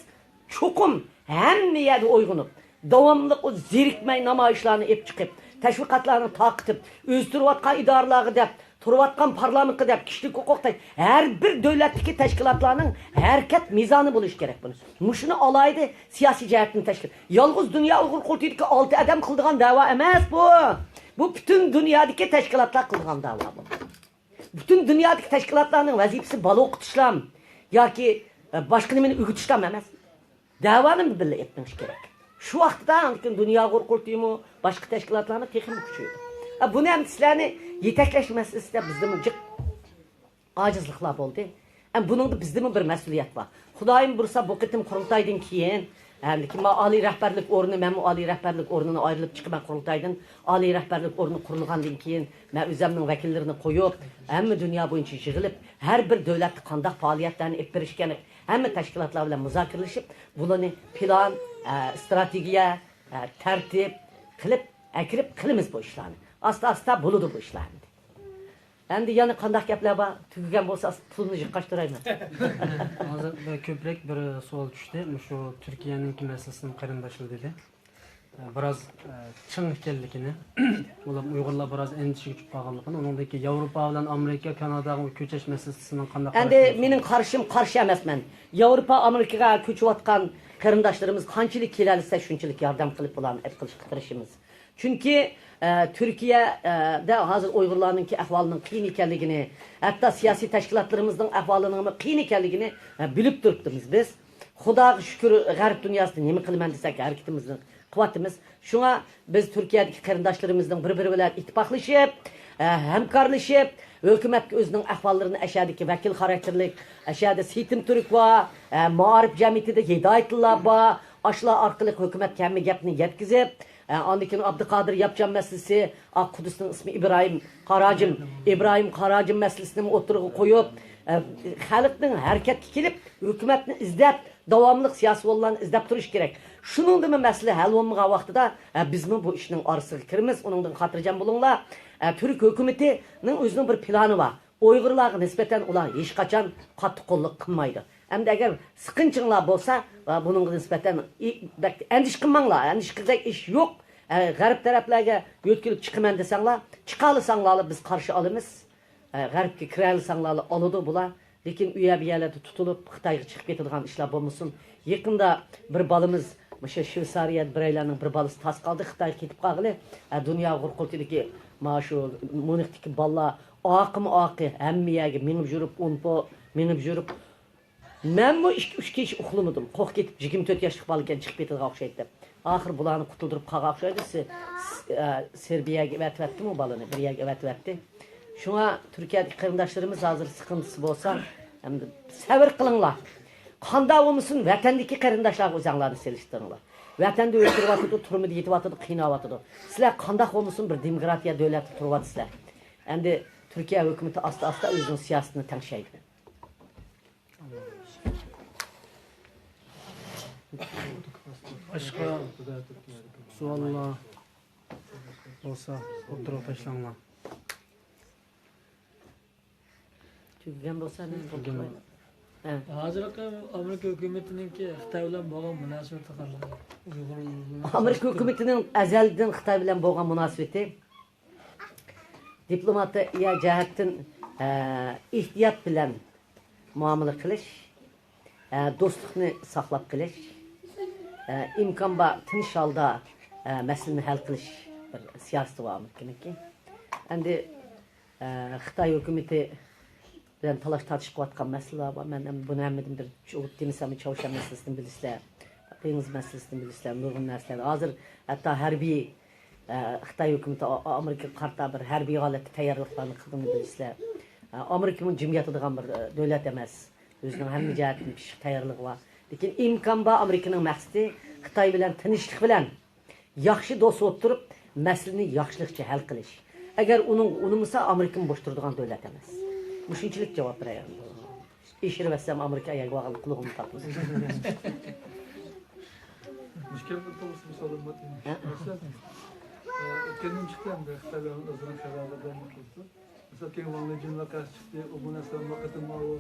چوقۇم ھەممە يەردە ئويغىنىپ، داۋاملىق ئۇ زېرىكمەي نامايىشلارنى ئېلىپ چىقىپ، تەشۋىقاتلارنى تارقىتىپ، ئۆزى تۇرۇۋاتقان ئىدارىلەرگە دەپ، تۇرۇۋاتقان پارلامېنتقا دەپ، كىشىلىك ھوقۇق تەش-، ھەر بىر دۆلەتتىكى تەشكىلاتلارنىڭ ھەرىكەت مىزانى بولۇشى كېرەك بۇنى. مۇشۇنى ئالاھىدە سىياسىي جەھەتتىن تەشكىل. يالغۇز دۇنيا ئۇيغۇر قۇرۇلتىيىدىكى ئالتە ئادەم قىلىدىغان دەۋا ئەمەس بۇ. بۇ پۈتۈن دۇنيادىكى تەشكىلاتلار قىلىدىغان دەۋا بۇ. پۈتۈن دۇنيادىكى تەشكىلاتلارنىڭ ۋەزىپىسى بالا ئوقۇتۇشلام ياكى، ئە، باشقا نېمىنى ئۆگىتىشلام ئەمەس. دەۋانى بىللە ئېلىپ مېڭىش كېرەك. شۇ ۋاقىتتا ئاندىن كېيىن دۇنيا ئۇيغۇر قۇرۇلتىيىمۇ، باشقا تەشكىلاتلارمۇ تېخىمۇ كۈچىيىدۇ. ئە، بۇنى ئەمدى سىلەرنى يېتەكلەش مەسىلىسىدە بىزدىمۇ جىق ئاجىزلىقلار بولدى. ئەمما بۇنىڭدا بىزدىمۇ بىر مەسئۇلىيەت بار. خۇدايىم بۇيرۇسا، بۇ قېتىم قۇرۇلتايدىن كېيىن، ھە، لېكىن مانا ئالىي رەھبەرلىك ئورنى، مەنمۇ ئالىي رەھبەرلىك ئورنىنى ئايرىلىپ چىقىمەن قۇرۇلتايدىن. ئالىي رەھبەرلىك ئورنى قۇرۇلغاندىن كېيىن، مەن ئۆزەمنىڭ ۋەكىللىرىنى قويۇپ، ھەممە دۇنيا بويىچە يىغىلىپ، ھەر بىر دۆلەتتە قانداق پائالىيەتلەرنى ئېلىپ بېرىش كېرەك، ھەممە تەشكىلاتلار بىلەن مۇزاكىرىلىشىپ، بۇلارنى پىلان، ئە، ئىستراتېگىيە، ئە، تەرتىپ قىلىپ، ئەكىرىپ قىلىمىز بۇ ئىشلارنى. ئاستا-ئاستا بولىدۇ بۇ ئىشلار ئەمدى. ئەمدى يەنە قانداق گەپلەر بار؟ تۈگىگەن بولسا، پۇلنى يىغقاچ تۇرايمەن. ھازىر بىر كۆپرەك بىر سوئال چۈشتى. مۇشۇ تۈركىيەنىڭكى مەسىلىسىنىڭ قېرىنداشلىرى دېدى. بىراز، ئە، چىڭ ئىكەنلىكىنى، ئۇلار ئۇيغۇرلار بىراز ئەندىشىگە چۈشۈپ قالغانلىقىنى، ئۇنىڭدىن كېيىن ياۋروپا بىلەن ئامېرىكا، كاناداغا كۆچۈش مەسىلىسىنىڭ قانداق ئەمدى قارىشى؟ مېنىڭ قارىشىم، قارشى ئەمەسمەن. ياۋروپا، ئامېرىكىغا كۆچۈۋاتقان قېرىنداشلىرىمىز قانچىلىك كېلەلىسە، شۇنچىلىك ياردەم قىلىپ، ئۇلارنى ئەپ قىلىشقا تىرىشىمىز. چۈنكى، ئە، تۈركىيەدە ھازىر ئۇيغۇرلارنىڭكى ئەھۋالىنىڭ قىيىن ئىكەنلىكىنى، ھەتتا سىياسىي تەشكىلاتلىرىمىزنىڭ ئەھۋالىنىڭمۇ قىيىن ئىكەنلىكىنى، ئە، بىلىپ تۇرۇپتىمىز بىز. خۇداغا شۈكۈر، غەرب دۇنياسىدا نېمە قىلىمەن دېسەك، ھەرىكىتىمىزنى قىلىۋاتىمىز. شۇڭا بىز تۈركىيەدىكى قېرىنداشلىرىمىزنىڭ بىر-بىرى بىلەن ئىتتىپاقلىشىپ، ئە، ھەمكارلىشىپ، ھۆكۈمەتكە ئۆزىنىڭ ئەھۋاللىرىنى، ئەشەدىكى ۋەكىل خاراكتېرلىك، ئەشەدە سېيىتىم تۈرك بار، ئە، مائارىپ جەمئىيىتىدە ھىدايەتۇللا بار، ئاشۇلار ئارقىلىق ھۆكۈمەتكە ھەممە گەپنى يەتكۈزۈپ، ئە، ئاندىن كېيىن ئابدۇقادىر ياپچان مەسىلىسى، ئاق قۇدۇسنىڭ ئىسمى ئىبراھىم قاراجىم، ئىبراھىم قاراجىم مەسىلىسىنىمۇ ئوتتۇرىغا قويۇپ، ئە، خەلقنىڭ ھەرىكەتكە كېلىپ، ھۆكۈمەتنى ئىزدەپ، داۋاملىق سىياسىي ئورۇنلارنى ئىزدەپ تۇرۇش كېرەك. شۇنىڭدىمۇ مەسىلە ھەل بولمىغان ۋاقتىدا، ئە، بىزمۇ بۇ ئىشنىڭ ئارىسىغا كىرىمىز، ئۇنىڭدىن خاتىرجەم بولۇڭلار. ئە، تۈرك ھۆكۈمىتىنىڭ ئۆزىنىڭ بىر پىلانى بار. ئۇيغۇرلارغا نىسبەتەن ئۇلار ھېچقاچان قاتتىق قوللۇق قىلمايدۇ. ئەمدى ئەگەر سىقىنچىڭلار بولسا، ئە، بۇنىڭغا نىسبەتەن ئى-، بەك ئەندىشە قىلماڭلار، ئەندىشە قىلغۇدەك ئىش يوق. ئە، غەرب تەرەپلەرگە يۆتكىلىپ چىقىمەن دېسەڭلار، چىقالىساڭلارلا بىز قارشى ئالىمىز. ئە، غەربكە كىرەلىسەڭلارلا ئالىدۇ بۇلار. لېكىن ئۇ يەر بۇ يەرلەردە تۇتۇلۇپ، خىتايغا چىقىپ كېتىدىغان ئىشلار بولمىسۇن. يېقىندا بىر بالىمىز، مۇشۇ شۋېتسارىيەدە بىرەيلەننىڭ بىر بالىسى تاس قالدى، خىتايغا كېتىپ قالغىلى. ھە، دۇنيا غۇرقۇلتىدىكى مانا شۇ مۇنىختىكى بالىلار ئاقىمۇ ئاقى، ھەممە يەرگە مېڭىپ يۈرۈپ، ئۇنپو مېڭىپ يۈرۈپ. مەنمۇ ئىككى، ئۈچ كېچە ئۇخلىمىدىم. قورقۇپ كېتىپ، يىگىرمە تۆت ياشلىق بالىكەن، چىقىپ كېتىدىغان ئوخشايتتى. ئاخىر بۇلارنى قۇتۇلدۇرۇپ قالغان ئوخشايدۇ. سې-، سې-، ئە، سېربىيەگە ئەۋەتىۋەتتىمۇ بالىنى؟ بىر يەرگە ئەۋەتىۋەتتى. شۇڭا تۈركىيەدىكى قېرىنداشلىرىمىز ھازىر سىقىنتىسى بولسا، ئەمدى سەۋر قىلىڭلار. قانداق بولمىسۇن، ۋەتەندىكى قېرىنداشلارغا ئۆزەڭلارنى سېلىشتۇرۇڭلار. ۋەتەندە ئۆلتۈرۈۋاتىدۇ، تۈرمىدە يېتىۋاتىدۇ، قىيناۋاتىدۇ. سىلەر قانداق بولمىسۇن، بىر دېموكراتىيە دۆلەتتە تۇرۇۋاتىسىلەر. ئەمدى تۈركىيە ھۆكۈمىتى ئاستا-ئاستا ئۆزىنىڭ سىياسىتىنى تەڭشەيدۇ. باشقا سوئاللار بولسا ئوتتۇرىغا تاشلاڭلار. تۈگىگەن بولسا، مەن تۈگىگەن. ھە. ھازىرقى ئامېرىكا ھۆكۈمىتىنىڭكى خىتاي بىلەن بولغان مۇناسىۋىتى قانداق؟ ئۇيغۇر ئامېرىكا ھۆكۈمىتىنىڭ ئەزەلدىن خىتاي بىلەن بولغان مۇناسىۋىتى دىپلوماتىيە جەھەتتىن، ئە، ئېھتىيات بىلەن مۇئامىلە قىلىش، ئە، دوستلۇقنى ساقلاپ قېلىش، ئە، ئىمكان بار تىنچ ھالدا، ئە، مەسىلىنى ھەل قىلىش بىر سىياسىتى بار ئامېرىكىنىڭكى. ئەمدى، ئە، خىتاي ھۆكۈمىتى بىلەن تالاش تارتىش قىلىۋاتقان مەسىلىلەر بار. مەن ئەمدى بۇنى ھەممىدىن بىر چۇ-، دېمىسەم، چاۋشيەن مەسىلىسىنى بىلىسىلەر، دېڭىز مەسىلىسىنى بىلىسىلەر، نۇرغۇن نەرسىلەر. ھازىر ھەتتا ھەربىي، ئە، خىتاي ھۆكۈمىتى ئا-، ئا-، ئامېرىكىغا قارىتا بىر ھەربىي ھالەتتە تەييارلىقلارنى قىلغىنىنى بىلىسىلەر. ئە، ئامېرىكىمۇ جىم ياتىدىغان بىر، ئە، دۆلەت ئەمەس. ئۆزىنىڭ ھەممە جەھەتتىن پىششىق تەييارلىقى بار. لېكىن ئىمكان بار ئامېرىكىنىڭ مەقسىتى خىتاي بىلەن تىنچلىق بىلەن ياخشى دوست ئولتۇرۇپ، مەسىلىنى ياخشىلىقچە ھەل قىلىش. ئەگەر ئۇنىڭغا ئۇنىمىسا، ئامېرىكىمۇ بوش تۇرىدىغان دۆلەت ئەمەس. مۇشۇنچىلىك جاۋاب بېرەي. ئېشىرىۋەتسەم، ئامېرىكا ئەيەرگە بارغان قۇلىقىمنى تارتمىسۇن. مۇشۇ گەپنى توغرىسىدا بىر سوئالىم بار. ھە؟ مەسىلەن، ئە، ئۆتكەندىن چىقتى ئەمدى خىتايلارنىڭ ئۆزىنىڭ خەۋەرلىرىدە ئۇنداق بولۇپتۇ. مىسال، كېيىن ۋاڭ لېجىن ۋەقەسى چىقتى، ئۇ بۇ نەرسىلەر بۇ قېتىم ئاۋۇ.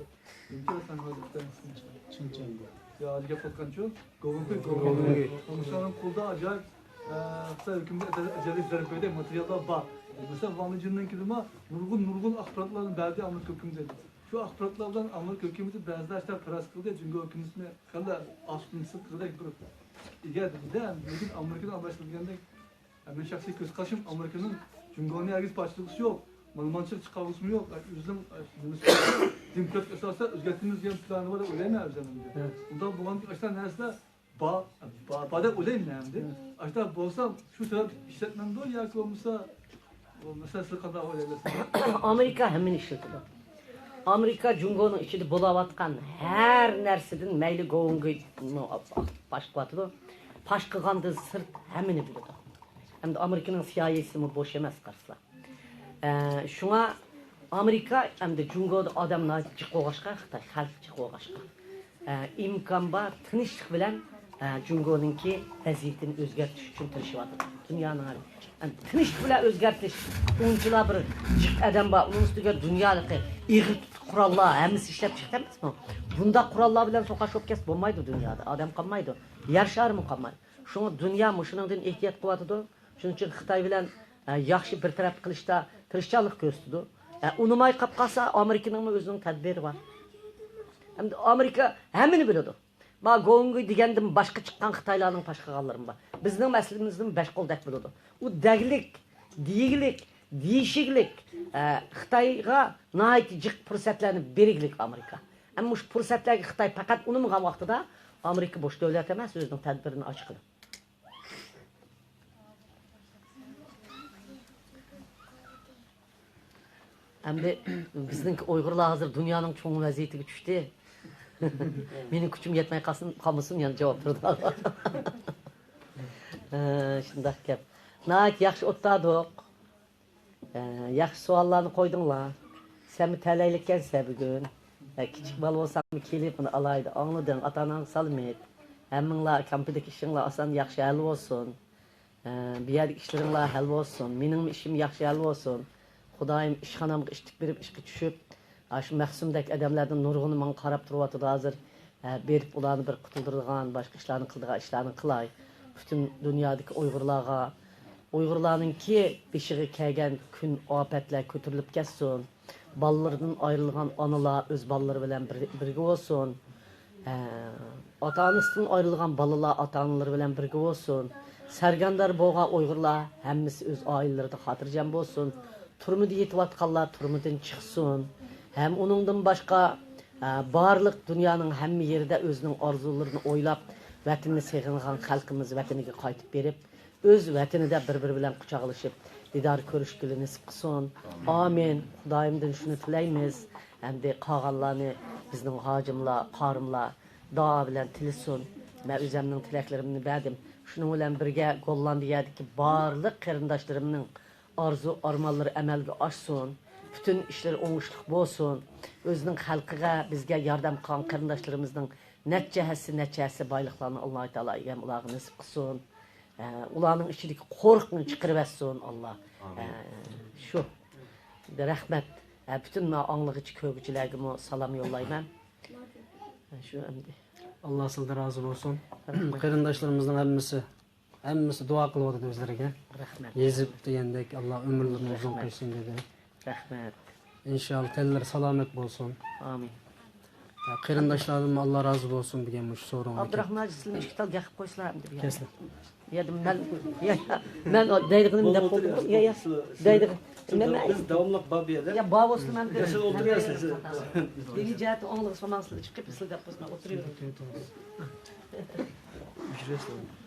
نېمىشقا سەن ھازىر خىتاينى قىسقىنچە؟ چىڭچەنگو. يا، ھازىر گەپ قىلىۋاتقانچۇ؟ گوۋۇڭكۈي، گوۋۇڭكۈي. گوۋۇڭكۈي. مۇشۇلارنىڭ قولىدا ئاجايىپ، ئە، خىتاي ھۆكۈمىتى ئەجەل-، ئەجەللىك زەربە بەردى، ماتېرىياللار بار. مەسىلەن، ۋاڭ لېجىننىڭكىدىمۇ نۇرغۇن، نۇرغۇن ئاخباراتلارنى بەردى ئامېرىكا ھۆكۈمىتى. شۇ ئاخباراتلار بىلەن ئامېرىكا ھۆكۈمىتى بەزىدە ھەتتا پەرەز قىلدى، جۇڭگو ھۆكۈمىتىنى خېلى ئاستىن سىرتقىدەك بىر ئىگە دېدى-دە، لېكىن ئامېرىكىنى ئالماشتۇرۇپ دېگەندەك، مېنىڭ شەخسىي كۆز قارىشىم، ئامېرىكىنىڭ جۇڭگونى ھەرگىز پارچىلىغۇسى يوق، مالىمانچىلىق چىقارغۇسىمۇ يوق. ئۆزىنىڭ، نېمىسى، دېموكراتىك ئاساستا ئۆزگەرتىمىز دېگەن پىلانى بار دەپ ئويلايمەن ئۆزۈم. ھە. ئۇنداق بولغاندىكىن ئاشۇنداق نەرسىلەر بار، بار، بار دەپ ئويلايمەن ئەمدى. ھە. ئاشۇنداق بولسا، شۇ سەۋەبلىك ئىشلەتمەمدۇ ياكى بولمىسا، بۇ مەسىلە سىز قانداق ئويلايسىز؟ ئامېرىكا ھەممىنى ئىشلىتىدۇ. ئامېرىكا جۇڭگونىڭ ئىچىدە بولۇۋاتقان ھەر نەرسىدىن، مەيلى گوۋۇڭگېينى باشقۇرۇۋاتىدۇ، پاش قىلغاندىن سىرت ھەممىنى بىلىدۇ. ئەمدى ئامېرىكىنىڭ سىيائىيسىمۇ بوش ئەمەس، قارىسىلا. ئە، شۇڭا ئامېرىكا ئەمدى جۇڭگودا ئادەم ناھايىتى جىق بولغاچقا، خىتاي خەلقى جىق بولغاچقا، ئە، ئىمكان بار تىنچلىق بىلەن، ئە، جۇڭگونىڭكى ۋەزىيىتىنى ئۆزگەرتىش ئۈچۈن تىرىشىۋاتىدۇ. دۇنيانىڭ ھەر، ئەمدى تىنچلىق بىلەن ئۆزگەرتىش، ئۇنچىلا بىر جىق ئادەم بار، ئۇنىڭ ئۈستىگە دۇنيادىكى ئېغىر تۇتقا قوراللار، ھەممىسى ئىشلەپ چىقتى ئەمەسمۇ؟ بۇنداق قوراللار بىلەن سوقاش بولۇپ كەتسە بولمايدۇ دۇنيادا، ئادەم قالمايدۇ، يەر شارىمۇ قالمايدۇ. شۇڭا دۇنيا مۇشۇنىڭدىن ئېھتىيات قىلىۋاتىدۇ. شۇنىڭ ئۈچۈن خىتاي بىلەن، ئە، ياخشى بىر تەرەپ قىلىشتا تىرىشچانلىق كۆرسىتىدۇ. ئە، ئۇنىماي قاپ قالسا، ئامېرىكىنىڭمۇ ئۆزىنىڭ تەدبىرى بار. ئەمدى ئامېرىكا ھەممىنى بىلىدۇ. ما گوۋۇڭگېي دېگەندىن باشقا چىققان خىتايلارنىڭ پاش قىلغانلىرىمۇ بار. بىزنىڭ مەسىلىمىزنى بەش قولدەك بىلىدۇ. ئۇ دەگلىك، دېيىگلىك، دېيىشىگلىك، ئە، خىتايغا ناھايىتى جىق پۇرسەتلەرنى بېرىگلىك ئامېرىكا. ئەمما مۇشۇ پۇرسەتلەرگە خىتاي پەقەت ئۇنىمىغان ۋاقتىدا ئامېرىكا بوش دۆلەت ئەمەس، ئۆزىنىڭ تەدبىرىنى ئاچىقىدۇ. ئەمدى بىزنىڭكى ئۇيغۇرلار ھازىر دۇنيانىڭ چوڭ ۋەزىيىتىگە چۈشتى. مېنىڭ كۈچۈم يەتمەي قالسۇن، قالمىسۇن، يەنە جاۋاب بېرىدۇ. ھە، شۇنداق گەپ. ناھايىتى ياخشى ئولتۇردۇق. ھە، ياخشى سوئاللارنى قويدۇڭلار. سەنمۇ تەلەيلىككەنسەن بۈگۈن. ھە، كىچىك بالا بولساڭمۇ كېلىپ بۇنى ئالايدۇ. ئاڭلىدىڭ، ئاتا-ئاناڭغا سالىمىت. ھەممىڭلار كامپىدىكى ئىشىڭلار ئاسان ياخشى ھەل بولسۇن. ئە، بۇ يەردىكى ئىشلىرىڭلار ھەل بولسۇن. مېنىڭمۇ ئىشىم ياخشى ھەل بولسۇن. خۇدايىم ئىشخانامغا ئىتتىك بېرىپ، ئىشقا چۈشۈپ، ئاشۇ مەخسۇمدەك ئادەملەردىن نۇرغۇنى ماڭا قاراپ تۇرۇۋاتىدۇ ھازىر. ئە، بېرىپ ئۇلارنى بىر قۇتۇلدۇرىدىغان، باشقا ئىشلارنى قىلىدىغان ئىشلارنى قىلاي. پۈتۈن دۇنيادىكى ئۇيغۇرلارغا، ئۇيغۇرلارنىڭكى بېشىغا كەلگەن كۈن ئاپەتلەر كۆتۈرۈلۈپ كەتسۇن. بالىلىرىدىن ئايرىلغان ئانىلار ئۆز بالىلىرى بىلەن بىر-، بىرگە بولسۇن. ئاتا-ئانىسىدىن ئايرىلغان بالىلار ئاتا-ئانىلىرى بىلەن بىرگە بولسۇن. سەرگەردان بولغان ئۇيغۇرلار ھەممىسى ئۆز ئائىلىلىرىدە خاتىرجەم بولسۇن. تۈرمىدە يېتىۋاتقانلار تۈرمىدىن چىقسۇن. ھەم ئۇنىڭدىن باشقا، ئە، بارلىق دۇنيانىڭ ھەممە يېرىدە ئۆزىنىڭ ئارزۇلىرىنى ئويلاپ، ۋەتىنىنى سېغىنغان خەلقىمىز ۋەتىنىگە قايتىپ بېرىپ، ئۆز ۋەتىنىدە بىر-بىرى بىلەن قۇچاقلىشىپ، دىدار كۆرۈشكىلى نېسىپ قىلسۇن. ئامىن. خۇدايىمدىن شۇنى تىلەيمىز. ئەمدى قالغانلارنى بىزنىڭ ھاجىملار، قارىملار دۇئا بىلەن تىلىسۇن. مەن ئۆزەمنىڭ تىلەكلىرىمنى بەردىم. شۇنىڭ بىلەن بىرگە، گوللاندىيەدىكى بارلىق قېرىنداشلىرىمنىڭ ئارزۇ-ئارمانلىرى ئەمەلگە ئاشسۇن. پۈتۈن ئىشلىرى ئوڭۇشلۇق بولسۇن. ئۆزىنىڭ خەلقىگە، بىزگە ياردەم قىلغان قېرىنداشلىرىمىزنىڭ نەچچە ھەسسە، نەچچە ھەسسە بايلىقلارنى ئاللاھۇ تائالا ئىگەم ئۇلارغا نېسىپ قىلسۇن. ئە، ئۇلارنىڭ ئىچىدىكى قورۇقنى چىقىرىۋەتسۇن ئاللا. ئامىن. ئە، شۇ. رەھمەت. ئە، پۈتۈن مانا ئاڭلىغۇچى، كۆرگۈچىلەرگىمۇ سالام يوللايمەن. ئە، شۇ ئەمدى. ئاللا سىلدىن رازى بولسۇن. رەھمەت. قېرىنداشلىرىمىزنىڭ ھەممىسى، ھەممىسى دۇئا قىلىۋاتىدۇ ئۆزلىرىگە. رەھمەت. يېزىپ دېگەندەك، ئاللا ئۆمۈرلىرىنى ئۇزۇن رەھمەت. قىلسۇن دېدى. رەھمەت. ئىنشاللا تەنلىرى سالامەت بولسۇن. ئامىن. يا، قېرىنداشلاردىنمۇ ئاللا رازى بولسۇن دېگەن مۇشۇ سورۇنغا كەپ-، ئابدۇراخمان ھاجى، سىلەر ئىككى تال گەپ قويسىلا ئەمدى بۇ يەردە. كەسلە. يا، مەن، يا، يا، مەن ئو دەيدىغىنىمنى دەپ بولدۇم. يا، يا. دەيدىغىن. مەن، مەن، بىز داۋاملىق بار بۇ يەردە. يا، بار بولسىلا مەن، يا، سىز ئولتۇرۇۋېرىڭ، سىز. دىنىي جەھەتتىن ئاڭلىغۇچ بولماڭ، سىلەر چىقىپ، سىلەر گەپ قويسىلا، مەن ئولتۇرۇۋېرىمەن.